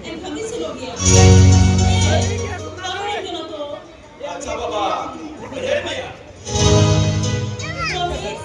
ᱮᱱᱠᱷᱟᱱ ᱤᱥᱤᱱᱚᱜ ᱜᱮᱭᱟ᱾ ᱮ, ᱯᱟᱨᱚᱢᱮᱱ ᱠᱟᱱᱟ ᱛᱚ᱾ ᱟᱪᱪᱷᱟ ᱵᱟᱵᱟ, ᱧᱮᱞ ᱢᱮᱭᱟ᱾ ᱯᱨᱚᱢᱤᱥ?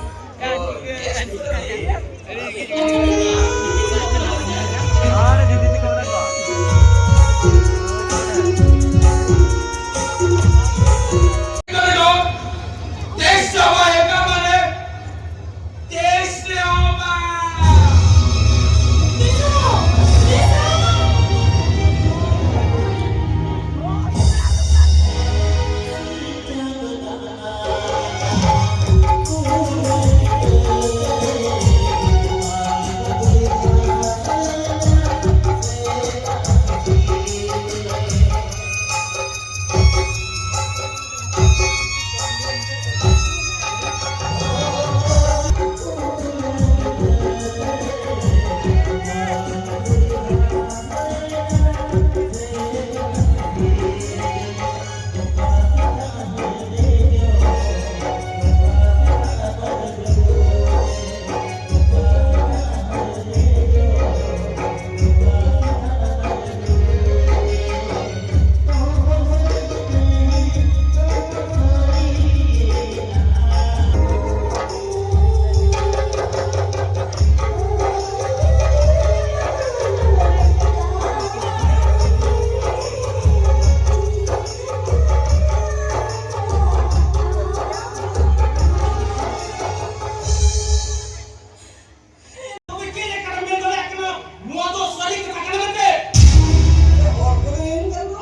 ᱛᱚᱵᱮ ᱪᱮᱫ ᱞᱮᱠᱟᱨᱮᱢ ᱢᱮᱱ ᱫᱟᱲᱮᱭᱟᱜ ᱠᱟᱱᱟ ᱱᱚᱣᱟ ᱫᱚ ᱥᱟᱹᱨᱤ ᱠᱟᱛᱷᱟ ᱠᱟᱱᱟ ᱢᱮᱱᱛᱮ?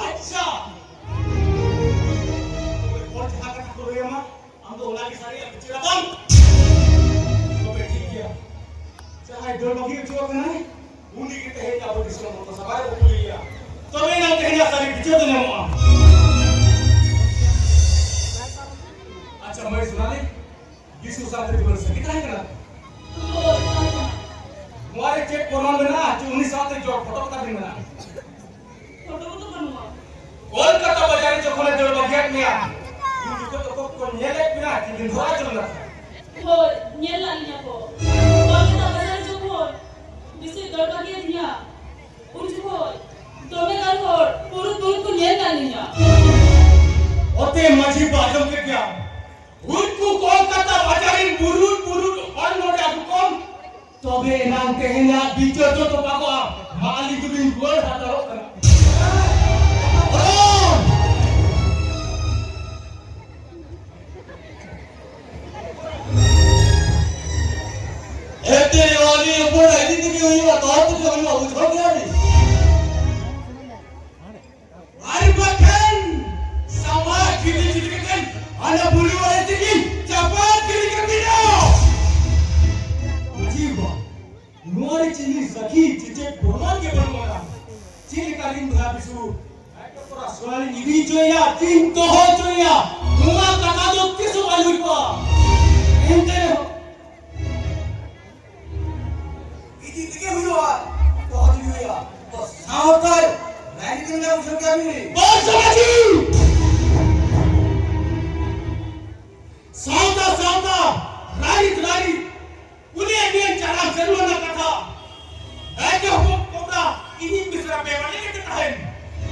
ᱟᱪᱪᱷᱟ, ᱛᱚᱵᱮ ᱦᱚᱲ ᱡᱟᱦᱟᱸ ᱠᱟᱛᱷᱟ ᱠᱚ ᱞᱟᱹᱭ ᱟᱢᱟ, ᱟᱢ ᱫᱚ ᱚᱱᱟ ᱜᱮ ᱥᱟᱹᱨᱤᱭᱟᱜ ᱵᱤᱪᱟᱹᱨ ᱟᱛᱟᱢ᱾ ᱛᱚᱵᱮ ᱴᱷᱤᱠ ᱜᱮᱭᱟ, ᱡᱟᱦᱟᱸᱭ ᱫᱟᱹᱲ ᱵᱟᱹᱜᱤ ᱦᱚᱪᱚ ᱟᱠᱟᱱᱟᱭ, ᱩᱱᱤ ᱜᱮ ᱛᱮᱦᱮᱧ ᱟᱵᱚ ᱫᱤᱥᱚᱢ ᱦᱚᱲ ᱠᱚ ᱥᱟᱢᱟᱝ ᱨᱮ ᱠᱩᱞᱤᱭᱮᱭᱟ᱾ ᱛᱚᱵᱮ ᱮᱱᱟᱝ ᱛᱮᱦᱮᱧᱟᱜ ᱥᱟᱹᱨᱤ ᱵᱤᱪᱟᱹᱨ ᱫᱚ ᱧᱟᱢᱚᱜᱼᱟ᱾ ᱟᱪᱪᱷᱟ ᱢᱟᱹᱭ ᱥᱳᱱᱟᱞᱤ, ᱵᱤᱥᱩ ᱥᱟᱶᱛᱮ ᱫᱩᱞᱟᱹᱲ ᱥᱟᱹᱜᱟᱹᱭ ᱛᱟᱦᱮᱸ ᱠᱟᱱᱟ? ᱱᱚᱣᱟ ᱨᱮ ᱪᱮᱫ ᱯᱨᱚᱢᱟᱱ ᱢᱮᱱᱟᱜᱼᱟ ᱡᱮ ᱩᱱᱤ ᱥᱟᱶᱛᱮ ᱡᱚᱲ ᱯᱷᱳᱴᱳ ᱠᱚ ᱛᱟᱵᱤᱱ ᱢᱮᱱᱟᱜᱼᱟ? ᱯᱷᱳᱴᱳ ᱠᱚᱫᱚ ᱵᱟᱹᱱᱩᱜᱼᱟ᱾ ᱠᱳᱞᱠᱟᱛᱟ ᱵᱟᱡᱟᱨ ᱨᱮ ᱡᱚᱠᱷᱚᱱᱮ ᱫᱟᱹᱲ ᱵᱟᱹᱜᱤᱭᱟᱫ ᱢᱮᱭᱟ, ᱩᱱ ᱫᱚ ᱡᱚᱛᱚ ᱠᱚ ᱧᱮᱞᱮᱫ ᱵᱮᱱᱟ, ᱪᱮᱫ ᱵᱤᱱ ᱫᱷᱚᱨᱟ ᱡᱚᱝ ᱠᱟᱱᱟ? ᱦᱳᱭ, ᱧᱮᱞ ᱞᱟᱜ ᱞᱤᱧᱟ ᱠᱚ᱾ ᱠᱚᱞᱠᱟᱛᱟ ᱵᱟᱡᱟᱨ ᱡᱚᱠᱷᱚᱱ ᱵᱮᱥᱤ ᱫᱚᱨᱠᱟᱨ ᱜᱮ ᱛᱤᱧᱟ, ᱩᱱ ᱡᱚᱠᱷᱚᱱ ᱫᱚᱢᱮ ᱜᱟᱱ ᱦᱚᱲ ᱵᱩᱨᱩ ᱵᱩᱨᱩ ᱠᱚ ᱧᱮᱞ ᱞᱟᱜ ᱞᱤᱧᱟ᱾ ᱚᱛᱮ ᱢᱟᱹᱡᱷᱤ ᱵᱟ, ᱟᱸᱡᱚᱢ ᱠᱮᱫ ᱜᱮᱭᱟᱢ? ᱩᱱᱠᱩ ᱠᱚᱞᱠᱟᱛᱟ ᱵᱟᱡᱟᱨ ᱨᱤᱱ ᱵᱩᱨᱩ ᱵᱩᱨᱩ ᱦᱚᱲ ᱱᱚᱰᱮ ᱟᱹᱜᱩ ᱠᱚᱢ, ᱛᱚᱵᱮ ᱮᱱᱟᱝ ᱛᱮᱦᱮᱧᱟᱜ ᱵᱤᱪᱟᱹᱨ ᱫᱚ ᱛᱚᱯᱟ ᱠᱚᱜᱼᱟ᱾ ᱢᱟ, ᱟᱹᱞᱤᱧ ᱫᱚᱞᱤᱧ ᱨᱩᱣᱟᱹᱲ ᱦᱟᱛᱟᱲᱚᱜ ᱠᱟᱱᱟ᱾ ᱦᱚᱲ! ᱮᱱᱛᱮ ᱨᱮᱦᱚᱸ ᱟᱹᱞᱤᱧ ᱦᱚᱯᱚᱱ ᱤᱫᱤ ᱛᱮᱜᱮ ᱦᱩᱭᱩᱜᱼᱟ, ᱛᱚᱞ ᱛᱮᱜᱮ ᱦᱩᱭᱩᱜᱼᱟ, ᱵᱩᱡᱷᱟᱹᱣ ᱠᱮᱫᱟ ᱵᱤᱱ? ᱟᱨ ᱵᱟᱠᱷᱟᱱ ᱥᱟᱢᱟ ᱠᱷᱤᱞᱤ ᱠᱷᱤᱞᱤ ᱠᱟᱛᱮ ᱦᱟᱱᱟ ᱵᱩᱨᱩ ᱟᱲᱮ ᱛᱮᱜᱮ ᱪᱟᱯᱟ ᱠᱷᱤᱞᱤ ᱠᱟᱛᱮ᱾ ᱢᱟᱹᱡᱷᱤ ᱵᱟ, ᱱᱚᱣᱟ ᱨᱮ ᱪᱤᱞᱤ ᱥᱟᱹᱠᱷᱤ ᱪᱮ ᱪᱮᱫ ᱯᱨᱚᱢᱟᱱ ᱜᱮ ᱵᱟᱹᱱᱩᱜ ᱟᱱᱟ᱾ ᱪᱮᱫ ᱞᱮᱠᱟ ᱨᱤᱧ ᱵᱚᱭᱦᱟ ᱵᱤᱥᱩ ᱟᱡ ᱠᱚ ᱯᱚᱨᱟ ᱥᱚᱱᱟᱞᱤᱧ ᱤᱫᱤ ᱦᱚᱪᱚᱭᱟ, ᱪᱤᱧ ᱫᱚᱦᱚ ᱦᱚᱪᱚᱭᱟ? ᱱᱚᱣᱟ ᱠᱟᱛᱷᱟ ᱫᱚ ᱛᱤᱥ ᱦᱚᱸ ᱵᱟᱭ ᱦᱩᱭ ᱠᱚᱜᱼᱟ᱾ ᱮᱱᱛᱮ ᱨᱮᱦᱚᱸ ᱤᱫᱤ ᱛᱮᱜᱮ ᱦᱩᱭᱩᱜᱼᱟ, ᱫᱚᱦᱚ ᱛᱮᱜᱮ ᱦᱩᱭᱩᱜᱼᱟ᱾ ᱛᱚ ᱥᱟᱶᱛᱟ ᱨᱟᱡᱽᱱᱤᱛᱤ ᱨᱮᱱᱟᱜ ᱩᱪᱷᱟᱹᱱ ᱠᱟᱹᱢᱤ᱾ ᱵᱚᱨᱥᱚ ᱢᱟᱹᱡᱷᱤ! ᱥᱟᱶᱛᱟ, ᱥᱟᱶᱛᱟ, ᱨᱟᱡᱽᱱᱤᱛᱤ, ᱨᱟᱡᱽᱱᱤᱛᱤ᱾ ᱩᱱᱤ ᱟᱹᱰᱤ ᱪᱟᱞᱟᱣ ᱥᱮᱨᱢᱟ ᱨᱮᱱᱟᱜ ᱠᱟᱛᱷᱟ᱾ ᱮ ᱡᱮ ᱦᱚᱯᱚᱱ ᱠᱚᱲᱟ, ᱤᱧᱤᱡ ᱢᱤᱥᱨᱟ ᱵᱮᱵᱟᱹᱲᱤᱡ ᱠᱟᱛᱮ ᱛᱟᱦᱮᱱ᱾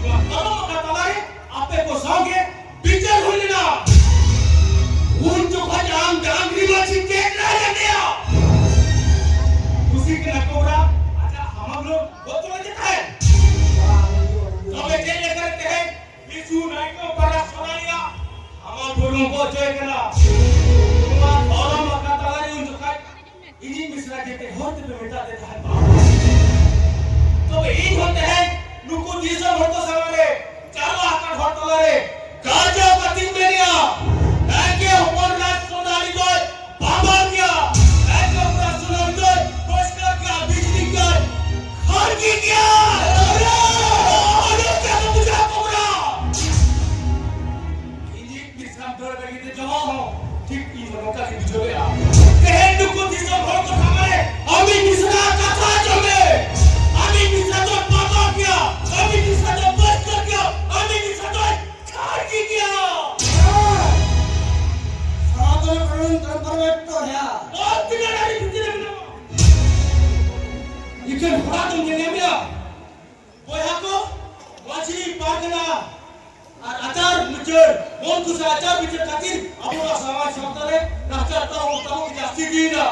ᱱᱚᱣᱟ ᱠᱟᱞᱚᱢ ᱟᱠᱷᱲᱟ ᱛᱟᱞᱟᱨᱮ ᱟᱯᱮ ᱠᱚ ᱥᱟᱶᱜᱮ ᱵᱤᱪᱟᱹᱨ ᱦᱩᱭ ᱞᱮᱱᱟ᱾ ᱩᱱ ᱡᱚᱠᱷᱚᱡ ᱟᱢ ᱰᱟᱝᱨᱤ ᱢᱟᱹᱪᱷᱤ ᱪᱮᱫ ᱨᱟᱡᱽ ᱟᱫᱮᱭᱟ? ᱠᱩᱥᱤ ᱠᱟᱱᱟ ᱠᱚᱵᱨᱟ, ᱟᱡᱟᱜ ᱦᱟᱢᱟᱞ ᱞᱳ ᱵᱚᱫᱚᱞ ᱟᱫᱮ ᱛᱟᱦᱮᱸᱫ᱾ ᱛᱚᱵᱮ ᱪᱮᱫ ᱞᱮᱠᱟ ᱛᱮᱦᱮᱧ ᱵᱤᱥᱩ ᱱᱟᱭᱠᱮ ᱯᱟᱨᱟ ᱥᱚᱱᱟᱭᱟ ᱦᱟᱢᱟᱞ ᱵᱩᱨᱩᱢ ᱠᱚ ᱚᱪᱚᱭ ᱠᱟᱱᱟ? ᱱᱚᱣᱟ ᱫᱷᱚᱨᱚᱢ ᱟᱠᱷᱲᱟ ᱛᱟᱞᱟᱨᱮ ᱩᱱ ᱡᱚᱠᱷᱟᱡ ᱤᱧᱤᱡ ᱢᱤᱥᱨᱟ ᱡᱮᱛᱮ ᱦᱚᱲ ᱛᱮᱯᱮ ᱢᱮᱛᱟ ᱫᱮ ᱛᱟᱦᱮᱸᱫ ᱵᱟᱝ᱾ ᱛᱚᱵᱮ ᱤᱧ ᱦᱚᱸ ᱛᱮᱦᱮᱧ ᱱᱩᱠᱩ ᱫᱤᱥᱚᱢ ᱦᱚᱲ ᱠᱚ ᱥᱟᱢᱟᱝ ᱨᱮ ᱡᱟᱨᱣᱟ ᱟᱠᱟᱱ ᱦᱚᱲ ᱛᱟᱞᱟ ᱨᱮ ᱜᱟᱨᱡᱟᱣ ᱠᱟᱛᱮᱧ ᱢᱮᱱᱮᱜᱼᱟ, ᱱᱟᱭᱠᱮ ᱦᱚᱯᱚᱱ ᱨᱟᱡᱽ ᱥᱚᱱᱟᱨᱤ ᱫᱚᱭ ᱵᱟᱵᱟ ᱜᱮᱭᱟ, ᱱᱟᱭᱠᱮ ᱦᱚᱯᱚᱱ ᱨᱟᱡᱽ ᱥᱚᱱᱟᱨᱤ ᱫᱚᱭ ᱯᱚᱨᱤᱥᱠᱟᱨ ᱜᱮᱭᱟ, ᱵᱤᱡᱽᱞᱤ ᱜᱮᱭᱟ, ᱠᱷᱟᱲᱠᱤ ᱜᱮᱭᱟ᱾ ᱟᱫᱚ ᱪᱮᱫ ᱠᱚ ᱵᱩᱡᱷᱟᱹᱣ ᱠᱚ ᱠᱟᱱᱟ? ᱤᱧᱤᱡ ᱢᱤᱥᱨᱟᱢ ᱫᱟᱹᱲ ᱞᱟᱹᱜᱤᱫ ᱛᱮ ᱡᱚᱦᱚᱜ ᱦᱚᱸ ᱴᱷᱤᱠ ᱤᱧ ᱦᱚᱸ ᱱᱚᱝᱠᱟ ᱜᱤᱧ ᱵᱩᱡᱷᱟᱹᱣᱮᱫᱼᱟ᱾ ᱛᱮᱦᱮᱧ ᱱᱩᱠᱩ ᱫᱤᱥᱚᱢ ᱦᱚᱲ ᱠᱚ ᱥᱟᱢᱟᱝ ᱨᱮ ᱟᱢᱤᱡ ᱢᱤᱥᱨᱟ ᱠᱟᱛᱷᱟ ᱟᱸᱡᱚᱢ ᱢᱮ᱾ ᱟᱢᱤᱡ ᱢᱤᱥᱨᱟ ᱫᱚ ᱵᱟᱵᱟ ᱜᱮᱭᱟ, ᱟᱢᱤᱡ ᱢᱤᱥᱨᱟ ᱫᱚ ᱯᱟᱹᱥᱠᱟᱹ ᱜᱮᱭᱟ, ᱟᱢᱤᱡ ᱢᱤᱥᱨᱟ ᱫᱚ ᱠᱷᱟᱲᱠᱤ ᱜᱮᱭᱟ᱾ ᱩᱱᱠᱩ ᱥᱟᱶ ᱟᱪᱟᱨ ᱵᱤᱪᱟᱹᱨ ᱠᱷᱟᱹᱛᱤᱨ ᱟᱵᱚᱣᱟᱜ ᱥᱚᱢᱟᱡᱽ ᱥᱟᱶᱛᱟ ᱨᱮ ᱱᱟᱦᱟᱪᱟᱨ ᱛᱟᱵᱚ ᱛᱟᱵᱚ ᱡᱟᱹᱥᱛᱤ ᱤᱫᱤᱭᱮᱱᱟ᱾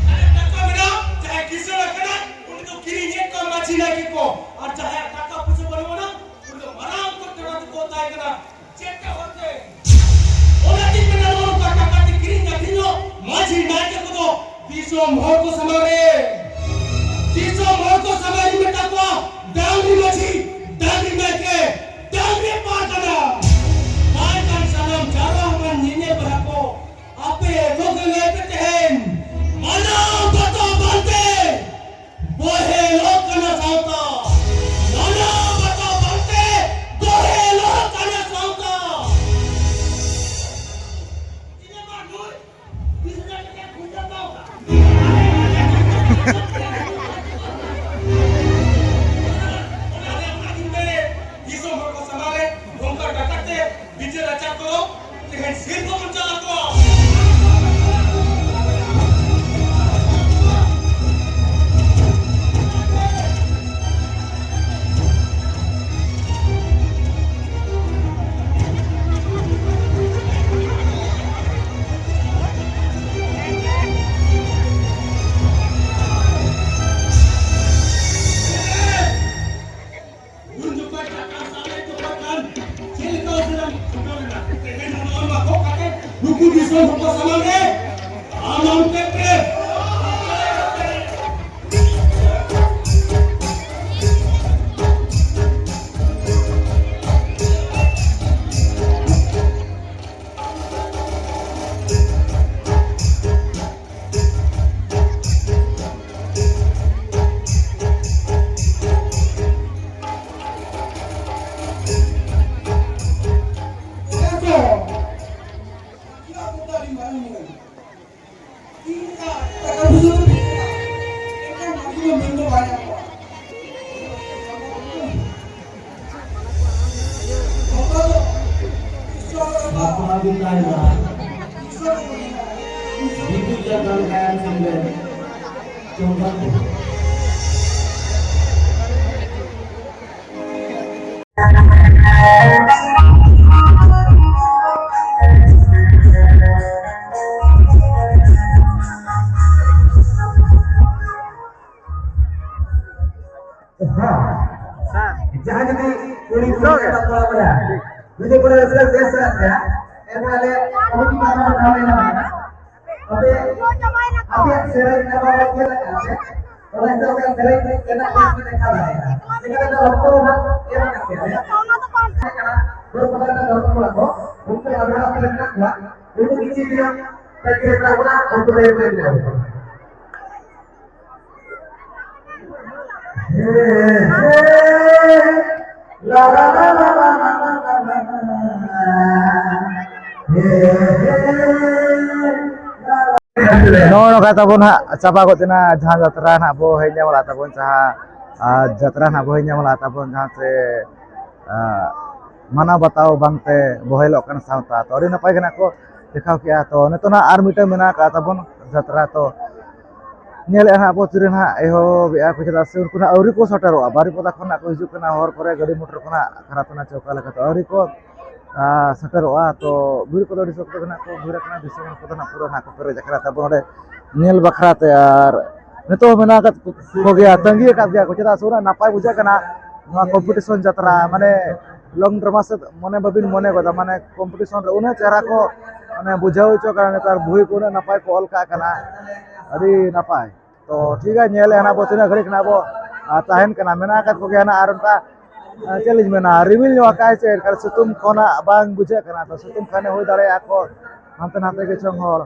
ᱡᱟᱦᱟᱸᱭᱟᱜ ᱴᱟᱠᱟ ᱢᱮᱱᱟᱜᱼᱟ, ᱡᱟᱦᱟᱸᱭ ᱠᱤᱥᱟᱹᱬ ᱟᱠᱟᱱᱟ, ᱩᱱᱤ ᱫᱚ ᱠᱤᱨᱤᱧᱮᱫ ᱠᱚᱣᱟ ᱢᱟᱹᱡᱷᱤ ᱱᱟᱭᱠᱮ ᱠᱚ, ᱟᱨ ᱡᱟᱦᱟᱸᱭᱟᱜ ᱴᱟᱠᱟ ᱯᱩᱭᱥᱟᱹ ᱵᱟᱹᱱᱩᱜ ᱟᱱᱟ, ᱩᱱᱤ ᱫᱚ ᱢᱟᱨᱟᱝ ᱩᱛᱟᱹᱨ ᱴᱟᱠᱟ ᱛᱮᱠᱚ ᱛᱟᱦᱮᱸ ᱠᱟᱱᱟ᱾ ᱪᱮᱫ ᱠᱟ ᱦᱚᱲᱛᱮ? ᱚᱱᱟ ᱛᱤᱧ ᱢᱮᱱᱟ, ᱱᱚᱜᱼᱚ ᱱᱚᱝᱠᱟ ᱴᱟᱠᱟ ᱛᱮ ᱠᱤᱨᱤᱧ ᱟᱹᱠᱷᱨᱤᱧᱚᱜ ᱢᱟᱹᱡᱷᱤ ᱱᱟᱭᱠᱮ ᱠᱚᱫᱚ ᱫᱤᱥᱚᱢ ᱦᱚᱲ ᱠᱚ ᱥᱟᱢᱟᱝ ᱨᱮ, ᱫᱤᱥᱚᱢ ᱦᱚᱲ ᱠᱚ ᱥᱟᱢᱟᱝ ᱨᱮ ᱢᱮᱛᱟ ᱠᱚᱣᱟ, ᱰᱟᱝᱨᱤ ᱢᱟᱹᱡᱷᱤ, ᱰᱟᱝᱨᱤ ᱱᱟᱭᱠᱮ, ᱰᱟᱝᱨᱤ ᱯᱟᱨᱜᱟᱱᱟ᱾ ᱵᱟᱝᱠᱷᱟᱱ ᱥᱟᱱᱟᱢ ᱡᱟᱨᱣᱟ ᱟᱠᱟᱱ ᱧᱮᱧᱮᱞ ᱵᱟᱞᱟ ᱠᱚ ᱟᱯᱮ ᱠᱚᱜᱮ ᱞᱟᱹᱭ ᱯᱮ ᱛᱮᱦᱮᱧ, ᱢᱟᱱᱟᱣ ᱵᱟᱛᱟᱣ ᱵᱟᱝᱛᱮ ᱵᱚᱦᱮᱞᱚᱜ ᱠᱟᱱᱟ ᱥᱟᱶᱛᱟ᱾ ᱢᱟᱱᱟᱣ ᱵᱟᱛᱟᱣ ᱵᱟᱝᱛᱮ ᱵᱚᱦᱮᱞᱚᱜ ᱠᱟᱱᱟ ᱥᱟᱶᱛᱟ᱾ ᱫᱤᱥᱚᱢ ᱦᱚᱲ ᱠᱚ ᱥᱟᱢᱟᱝ ᱨᱮ ᱱᱚᱝᱠᱟ ᱰᱟᱠᱟᱛ ᱛᱮ ᱵᱤᱪᱟᱹᱨ ᱟᱪᱟᱨ ᱠᱚ ᱛᱮᱦᱮᱧ ᱥᱤᱨᱯᱟᱹ ᱵᱚᱱ ᱪᱟᱞ ᱟᱠᱚᱣᱟ᱾ ᱩᱱ ᱡᱚᱠᱷᱚᱱ ᱴᱟᱠᱟ ᱥᱟᱵ ᱮ ᱡᱚᱠᱷᱚᱱ ᱠᱷᱟᱱ ᱪᱮᱫ ᱞᱮᱠᱟ ᱩᱥᱟᱹᱨᱟᱢ ᱪᱷᱩᱴᱟᱹᱣ ᱞᱮᱱᱟ? ᱛᱮᱦᱮᱧ ᱱᱚᱜᱼᱚᱭ ᱢᱟᱠᱚ ᱠᱟᱛᱮ ᱱᱩᱠᱩ ᱫᱤᱥᱚᱢ ᱦᱚᱲ ᱠᱚ ᱥᱟᱢᱟᱝ ᱨᱮ ᱟᱢ ᱟᱢ ᱛᱮ ᱯᱮ ᱵᱟᱯᱞᱟ ᱫᱤᱱ ᱛᱟᱦᱮᱱᱟ᱾ ᱵᱤᱫᱩ ᱪᱟᱸᱫᱟᱱ ᱜᱟᱭᱟᱱ ᱥᱮᱢᱞᱮᱫ ᱪᱚᱢᱯᱟᱯᱩᱨ᱾ ᱡᱩᱫᱤ ᱠᱚ ᱨᱟᱹᱥᱠᱟᱹ ᱵᱮᱥ ᱥᱟᱱᱟ ᱯᱮᱭᱟ, ᱮᱱᱠᱷᱟᱱ ᱟᱞᱮ ᱠᱚᱢᱤᱴᱤ ᱯᱟᱦᱴᱟ ᱠᱷᱚᱱ ᱴᱷᱟᱶ ᱞᱮ ᱮᱢᱟ ᱯᱮᱭᱟ᱾ ᱛᱚᱵᱮ ᱟᱯᱮᱭᱟᱜ ᱥᱮᱨᱮᱧ ᱟᱵᱚ ᱵᱚᱱ ᱪᱮᱫ ᱟᱠᱟᱫᱼᱟ ᱥᱮ? ᱚᱱᱟ ᱦᱤᱥᱟᱹᱵ ᱛᱮ ᱥᱮᱨᱮᱧ ᱨᱮᱱᱟᱜ ᱵᱮᱥ ᱯᱮ ᱫᱮᱠᱷᱟᱣ ᱫᱟᱲᱮᱭᱟᱜᱼᱟ᱾ ᱪᱤᱠᱟᱹ ᱞᱮᱠᱟ ᱚᱠᱛᱚ ᱦᱚᱸ ᱱᱟᱜ ᱮᱢ ᱟᱠᱟᱫ ᱯᱮᱭᱟ ᱞᱮ᱾ ᱫᱚᱥ ᱵᱟᱡᱮ ᱨᱮ ᱫᱚᱥ ᱠᱚᱲᱟ ᱠᱚ, ᱩᱱᱠᱩ ᱟᱵᱚ ᱟᱛᱳ ᱨᱮ ᱢᱮᱱᱟᱜ ᱠᱚᱣᱟ, ᱩᱱᱠᱩ ᱠᱤᱪᱷᱩ ᱫᱤᱱ ᱛᱟᱹᱜᱤ ᱨᱮ ᱢᱮᱱᱟᱜ ᱵᱚᱱᱟ, ᱩᱱᱠᱩ ᱛᱟᱭᱚᱢ ᱨᱮ ᱢᱮᱱᱟᱜ ᱵᱚᱱᱟ᱾ ᱱᱚᱜᱼᱚ ᱱᱚᱝᱠᱟ ᱛᱟᱵᱚᱱ ᱦᱟᱸᱜ ᱪᱟᱵᱟ ᱜᱚᱫ ᱮᱱᱟ ᱡᱟᱦᱟᱸ ᱡᱟᱛᱨᱟ ᱱᱟᱦᱟᱜ ᱵᱚ ᱦᱮᱡ ᱧᱟᱢ ᱞᱟᱜ ᱛᱟᱵᱚᱱ, ᱡᱟᱦᱟᱸ, ᱟᱨ ᱡᱟᱛᱨᱟ ᱱᱟᱦᱟᱜ ᱵᱚ ᱦᱮᱡ ᱧᱟᱢ ᱞᱟᱜ ᱛᱟᱵᱚᱱ, ᱡᱟᱦᱟᱸ ᱥᱮ, ᱟᱸ, ᱢᱟᱱᱟᱣ ᱵᱟᱛᱟᱣ ᱵᱟᱝᱛᱮ ᱵᱚᱦᱮᱞᱚᱜ ᱠᱟᱱ ᱥᱟᱶᱛᱟ᱾ ᱛᱚ, ᱟᱹᱰᱤ ᱱᱟᱯᱟᱭ ᱜᱮ ᱱᱟᱦᱟᱜ ᱠᱚ ᱫᱮᱠᱷᱟᱣ ᱠᱮᱜᱼᱟ᱾ ᱛᱚ, ᱱᱤᱛᱚᱜ ᱱᱟᱦᱟᱜ ᱟᱨ ᱢᱤᱫᱴᱟᱝ ᱢᱮᱱᱟᱜ ᱟᱠᱟᱫ ᱛᱟᱵᱚᱱ ᱡᱟᱛᱨᱟ᱾ ᱛᱚ, ᱧᱮᱞᱮᱫᱼᱟ ᱱᱟᱦᱟᱜ ᱵᱚ ᱛᱤᱨᱮ ᱱᱟᱦᱟᱜ ᱮᱦᱚᱵᱮᱜᱼᱟ ᱠᱚ, ᱪᱮᱫᱟᱜ ᱥᱮ ᱩᱱᱠᱩ ᱱᱟᱦᱟᱜ ᱟᱹᱣᱨᱤ ᱠᱚ ᱥᱮᱴᱮᱨᱚᱜᱼᱟ᱾ ᱵᱟᱨᱤᱯᱚᱫᱟ ᱠᱷᱚᱱ ᱱᱟᱦᱟᱜ ᱠᱚ ᱦᱤᱡᱩᱜ ᱠᱟᱱᱟ, ᱦᱚᱨ ᱠᱚᱨᱮ ᱜᱟᱹᱰᱤ ᱢᱚᱴᱚᱨ ᱠᱚ ᱱᱟᱦᱟᱜ ᱠᱷᱟᱨᱟᱯ ᱮᱱᱟ ᱪᱮ ᱚᱠᱟ ᱞᱮᱠᱟᱛᱮ ᱟᱹᱣᱨᱤ ᱠᱚ, ᱟᱸ, ᱥᱮᱴᱮᱨᱚᱜᱼᱟ᱾ ᱛᱚ, ᱵᱷᱤᱲ ᱠᱚᱫᱚ ᱟᱹᱰᱤ ᱥᱚᱠᱛᱚ ᱜᱮ ᱱᱟᱦᱟᱜ ᱠᱚ ᱵᱷᱤᱲ ᱟᱠᱟᱱᱟ, ᱫᱤᱥᱚᱢ ᱦᱚᱲ ᱠᱚᱫᱚ ᱱᱟᱦᱟᱜ ᱯᱩᱨᱟᱹ ᱱᱟᱦᱟᱜ ᱠᱚ ᱯᱮᱨᱮᱡ ᱟᱠᱟᱱᱟ ᱛᱟᱵᱚᱱ ᱱᱚᱰᱮ ᱧᱮᱞ ᱵᱟᱠᱷᱨᱟ ᱛᱮ᱾ ᱟᱨ ᱱᱤᱛᱚᱜ ᱦᱚᱸ ᱢᱮᱱᱟᱜ ᱟᱠᱟᱫ ᱠᱚᱜᱮᱭᱟ, ᱛᱟᱺᱜᱤ ᱟᱠᱟᱫ ᱜᱮᱭᱟ ᱠᱚ, ᱪᱮᱫᱟᱜ ᱥᱮ ᱩᱱᱟᱹᱜ ᱱᱟᱯᱟᱭ ᱵᱩᱡᱷᱟᱹᱜ ᱠᱟᱱᱟ ᱱᱚᱣᱟ ᱠᱚᱢᱯᱤᱴᱤᱥᱚᱱ ᱡᱟᱛᱨᱟ, ᱢᱟᱱᱮ ᱞᱚᱝ ᱰᱨᱟᱢᱟ ᱥᱮᱫ ᱢᱚᱱᱮ ᱵᱟᱹᱵᱤᱱ ᱢᱚᱱᱮ ᱜᱚᱫᱟ, ᱢᱟᱱᱮ ᱠᱚᱢᱯᱤᱴᱤᱥᱚᱱ ᱨᱮ ᱩᱱᱟᱹᱜ ᱪᱮᱦᱨᱟ ᱠᱚ, ᱢᱟᱱᱮ, ᱵᱩᱡᱷᱟᱹᱣ ᱦᱚᱪᱚ ᱠᱟᱱᱟ᱾ ᱱᱮᱛᱟᱨ ᱵᱳᱭ ᱠᱚ ᱩᱱᱟᱹᱜ ᱱᱟᱯᱟᱭ ᱠᱚ ᱚᱞ ᱠᱟᱜ ᱠᱟᱱᱟ, ᱟᱹᱰᱤ ᱱᱟᱯᱟᱭ᱾ ᱛᱚ, ᱴᱷᱤᱠ ᱜᱮᱭᱟ, ᱧᱮᱞᱮ ᱦᱟᱸᱜ ᱵᱚ ᱛᱤᱱᱟᱹᱜ ᱜᱷᱟᱹᱲᱤᱡ ᱠᱷᱚᱱᱟᱜ ᱵᱚ, ᱟᱨ ᱛᱟᱦᱮᱱ ᱠᱟᱱᱟ, ᱢᱮᱱᱟᱜ ᱟᱠᱟᱫ ᱠᱚᱜᱮᱭᱟ ᱱᱟᱜ᱾ ᱟᱨ ᱚᱱᱠᱟ, ᱟᱨ ᱪᱮᱫ ᱞᱤᱧ ᱢᱮᱱᱟ, ᱨᱤᱢᱤᱞ ᱧᱚᱜ ᱟᱠᱟᱫᱼᱟᱭ ᱥᱮ, ᱮᱱᱠᱷᱟᱱ ᱥᱤᱛᱩᱝ ᱠᱷᱚᱱᱟᱜ ᱵᱟᱝ ᱵᱩᱡᱷᱟᱹᱜ ᱠᱟᱱᱟ᱾ ᱛᱚ, ᱥᱤᱛᱩᱝ ᱠᱷᱟᱱᱮ ᱦᱩᱭ ᱫᱟᱲᱮᱭᱟᱜᱼᱟ ᱠᱚ ᱦᱟᱱᱛᱮ ᱱᱟᱛᱮ ᱜᱮ ᱪᱚᱝ ᱦᱚᱲ᱾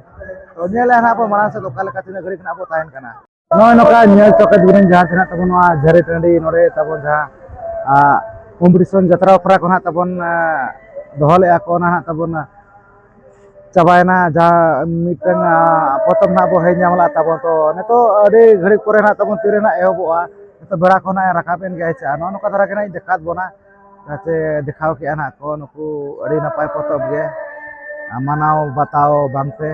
ᱛᱚ, ᱧᱮᱞᱮ ᱦᱟᱸᱜ ᱵᱚ ᱢᱟᱲᱟᱝ ᱥᱮᱫ ᱚᱠᱟ ᱞᱮᱠᱟ ᱛᱤᱱᱟᱹᱜ ᱜᱷᱟᱹᱲᱤᱡ ᱠᱷᱚᱱᱟᱜ ᱵᱚ ᱛᱟᱦᱮᱱ ᱠᱟᱱᱟ᱾ ᱱᱚᱜᱼᱚᱭ ᱱᱚᱝᱠᱟ ᱧᱮᱞ ᱪᱚ ᱠᱮᱫ ᱵᱤᱱ ᱡᱟᱦᱟᱸ ᱛᱤᱱᱟᱹᱜ ᱛᱟᱵᱚᱱ ᱱᱚᱣᱟ ᱡᱷᱟᱹᱨᱤ ᱴᱟᱺᱰᱤ ᱱᱚᱰᱮ ᱛᱟᱵᱚᱱ ᱡᱟᱦᱟᱸ, ᱟ, ᱠᱚᱢᱯᱤᱴᱤᱥᱚᱱ ᱡᱟᱛᱨᱟ ᱚᱯᱮᱨᱟ ᱠᱚ ᱱᱟᱦᱟᱜ ᱛᱟᱵᱚᱱ, ᱟ, ᱫᱚᱦᱚ ᱞᱮᱫᱼᱟ ᱠᱚ, ᱚᱱᱟ ᱱᱟᱦᱟᱜ ᱛᱟᱵᱚᱱ, ᱟ, ᱪᱟᱵᱟᱭᱮᱱᱟ᱾ ᱡᱟᱦᱟᱸ ᱢᱤᱫᱴᱟᱝ, ᱟ, ᱯᱚᱛᱚᱵ ᱱᱟᱦᱟᱜ ᱵᱚ ᱦᱮᱡ ᱧᱟᱢ ᱞᱮᱫ ᱛᱟᱵᱚᱱ᱾ ᱛᱚ, ᱱᱤᱛᱚᱜ ᱟᱹᱰᱤ ᱜᱷᱟᱹᱲᱤᱡ ᱯᱚᱨᱮ ᱱᱟᱦᱟᱜ ᱛᱟᱵᱚᱱ ᱛᱤᱨᱮ ᱱᱟᱦᱟᱜ ᱮᱦᱚᱵᱚᱜᱼᱟ, ᱱᱤᱛᱚᱜ ᱵᱮᱲᱟ ᱠᱚ ᱱᱟᱦᱟᱜ ᱮ ᱨᱟᱠᱟᱵ ᱮᱱ ᱜᱮᱭᱟ, ᱦᱮᱸ ᱥᱮ᱾ ᱟᱨ ᱱᱚᱜᱼᱚ ᱱᱚᱝᱠᱟ ᱫᱷᱟᱨᱟ ᱜᱮ ᱱᱟᱦᱟᱜ ᱤᱧ ᱫᱮᱠᱷᱟᱣᱟᱫ ᱵᱚᱱᱟ, ᱡᱟᱛᱮ ᱫᱮᱠᱷᱟᱣ ᱠᱮᱜᱼᱟ ᱱᱟᱦᱟᱜ ᱠᱚ ᱱᱩᱠᱩ ᱟᱹᱰᱤ ᱱᱟᱯᱟᱭ ᱯᱚᱛᱚᱵ ᱜᱮ, ᱟ, ᱢᱟᱱᱟᱣ ᱵᱟᱛᱟᱣ ᱵᱟᱝᱛᱮ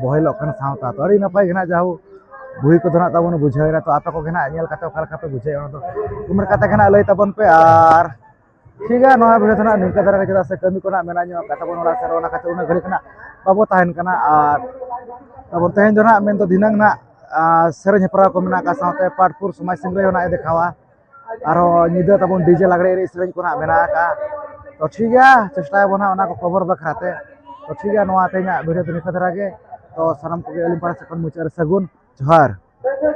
ᱵᱚᱦᱮᱞᱚᱜ ᱠᱟᱱᱟ ᱥᱟᱶᱛᱟ᱾ ᱛᱚ, ᱟᱹᱰᱤ ᱱᱟᱯᱟᱭ ᱜᱮ ᱱᱟᱦᱟᱜ ᱡᱟᱦᱳ ᱵᱩᱦᱤ ᱠᱚᱫᱚ ᱱᱟᱦᱟᱜ ᱛᱟᱵᱚᱱ ᱵᱩᱡᱷᱟᱹᱣᱮᱱᱟ᱾ ᱛᱚ, ᱟᱯᱮ ᱠᱚᱜᱮ ᱱᱟᱦᱟᱜ ᱧᱮᱞ ᱠᱟᱛᱮ ᱚᱠᱟ ᱞᱮᱠᱟ ᱯᱮ ᱵᱩᱡᱷᱟᱹᱣᱮᱫᱼᱟ, ᱚᱱᱟ ᱫᱚ ᱠᱚᱢᱮᱱᱴ ᱠᱟᱛᱮ ᱜᱮ ᱱᱟᱦᱟᱜ ᱞᱟᱹᱭ ᱛᱟᱵᱚᱱ ᱯᱮ᱾ ᱟᱨ ᱴᱷᱤᱠ ᱜᱮᱭᱟ, ᱱᱚᱣᱟ ᱵᱷᱤᱰᱤᱭᱳ ᱫᱚ ᱱᱟᱦᱟᱜ ᱱᱤᱝᱠᱟᱹ ᱫᱷᱟᱨᱟ ᱜᱮ, ᱪᱮᱫᱟᱜ ᱥᱮ ᱠᱟᱹᱢᱤ ᱠᱚ ᱱᱟᱦᱟᱜ ᱢᱮᱱᱟᱜ ᱧᱚᱜ ᱟᱠᱟᱫ ᱛᱟᱵᱚᱱᱟ ᱚᱲᱟᱜ ᱥᱮᱫ ᱨᱮ, ᱚᱱᱟ ᱠᱷᱟᱹᱛᱤᱨ ᱩᱱᱟᱹᱜ ᱜᱷᱟᱹᱲᱤᱡ ᱱᱟᱦᱟᱜ ᱵᱟᱵᱚ ᱛᱟᱦᱮᱱ ᱠᱟᱱᱟ᱾ ᱟᱨ ᱛᱟᱵᱚᱱ ᱛᱮᱦᱮᱧ ᱫᱚ ᱱᱟᱦᱟᱜ ᱢᱮᱱᱫᱚ ᱫᱷᱤᱱᱟᱹᱝ ᱱᱟᱦᱟᱜ, ᱟᱨ ᱥᱮᱨᱮᱧ ᱦᱮᱯᱨᱟᱣ ᱠᱚ ᱢᱮᱱᱟᱜ ᱟᱠᱟᱫ, ᱥᱟᱶᱛᱮ ᱯᱟᱴ ᱯᱷᱳᱨ ᱥᱚᱢᱟᱡᱽ ᱥᱤᱝᱨᱟᱹᱭ ᱦᱚᱸ ᱱᱟᱦᱟᱜ ᱮ ᱫᱮᱠᱷᱟᱣᱟ᱾ ᱟᱨᱦᱚᱸ ᱧᱤᱫᱟᱹ ᱛᱟᱵᱚᱱ ᱰᱤᱡᱮ ᱞᱟᱜᱽᱲᱮ ᱮᱱᱮᱡ ᱥᱮᱨᱮᱧ ᱠᱚ ᱱᱟᱦᱟᱜ ᱢᱮᱱᱟᱜ ᱟᱠᱟᱫ᱾ ᱛᱚ ᱴᱷᱤᱠ ᱜᱮᱭᱟ, ᱪᱮᱥᱴᱟᱭᱟᱵᱚᱱ ᱦᱟᱸᱜ ᱚᱱᱟ ᱠᱚ ᱠᱷᱚᱵᱚᱨ ᱵᱟᱠᱷᱨᱟ ᱛᱮ᱾ ᱛᱚ ᱴᱷᱤᱠ ᱜᱮᱭᱟ, ᱱᱚᱣᱟ ᱛᱮᱦᱮᱧᱟᱜ ᱵᱷᱤᱰᱤᱭᱳ ᱫᱚ ᱱᱤᱝᱠᱟᱹ ᱫᱷᱟᱨᱟ ᱜᱮ᱾ ᱛᱚ ᱥᱟᱱᱟᱢ ᱠᱚᱜᱮ ᱟᱹᱞᱤᱧ ᱯᱟᱦᱴᱟ ᱥᱮᱫ ᱠᱷᱚᱱ ᱢᱩᱪᱟᱹᱫ ᱨᱮ ᱥᱟᱹᱜᱩᱱ ᱡᱚᱦᱟᱨ᱾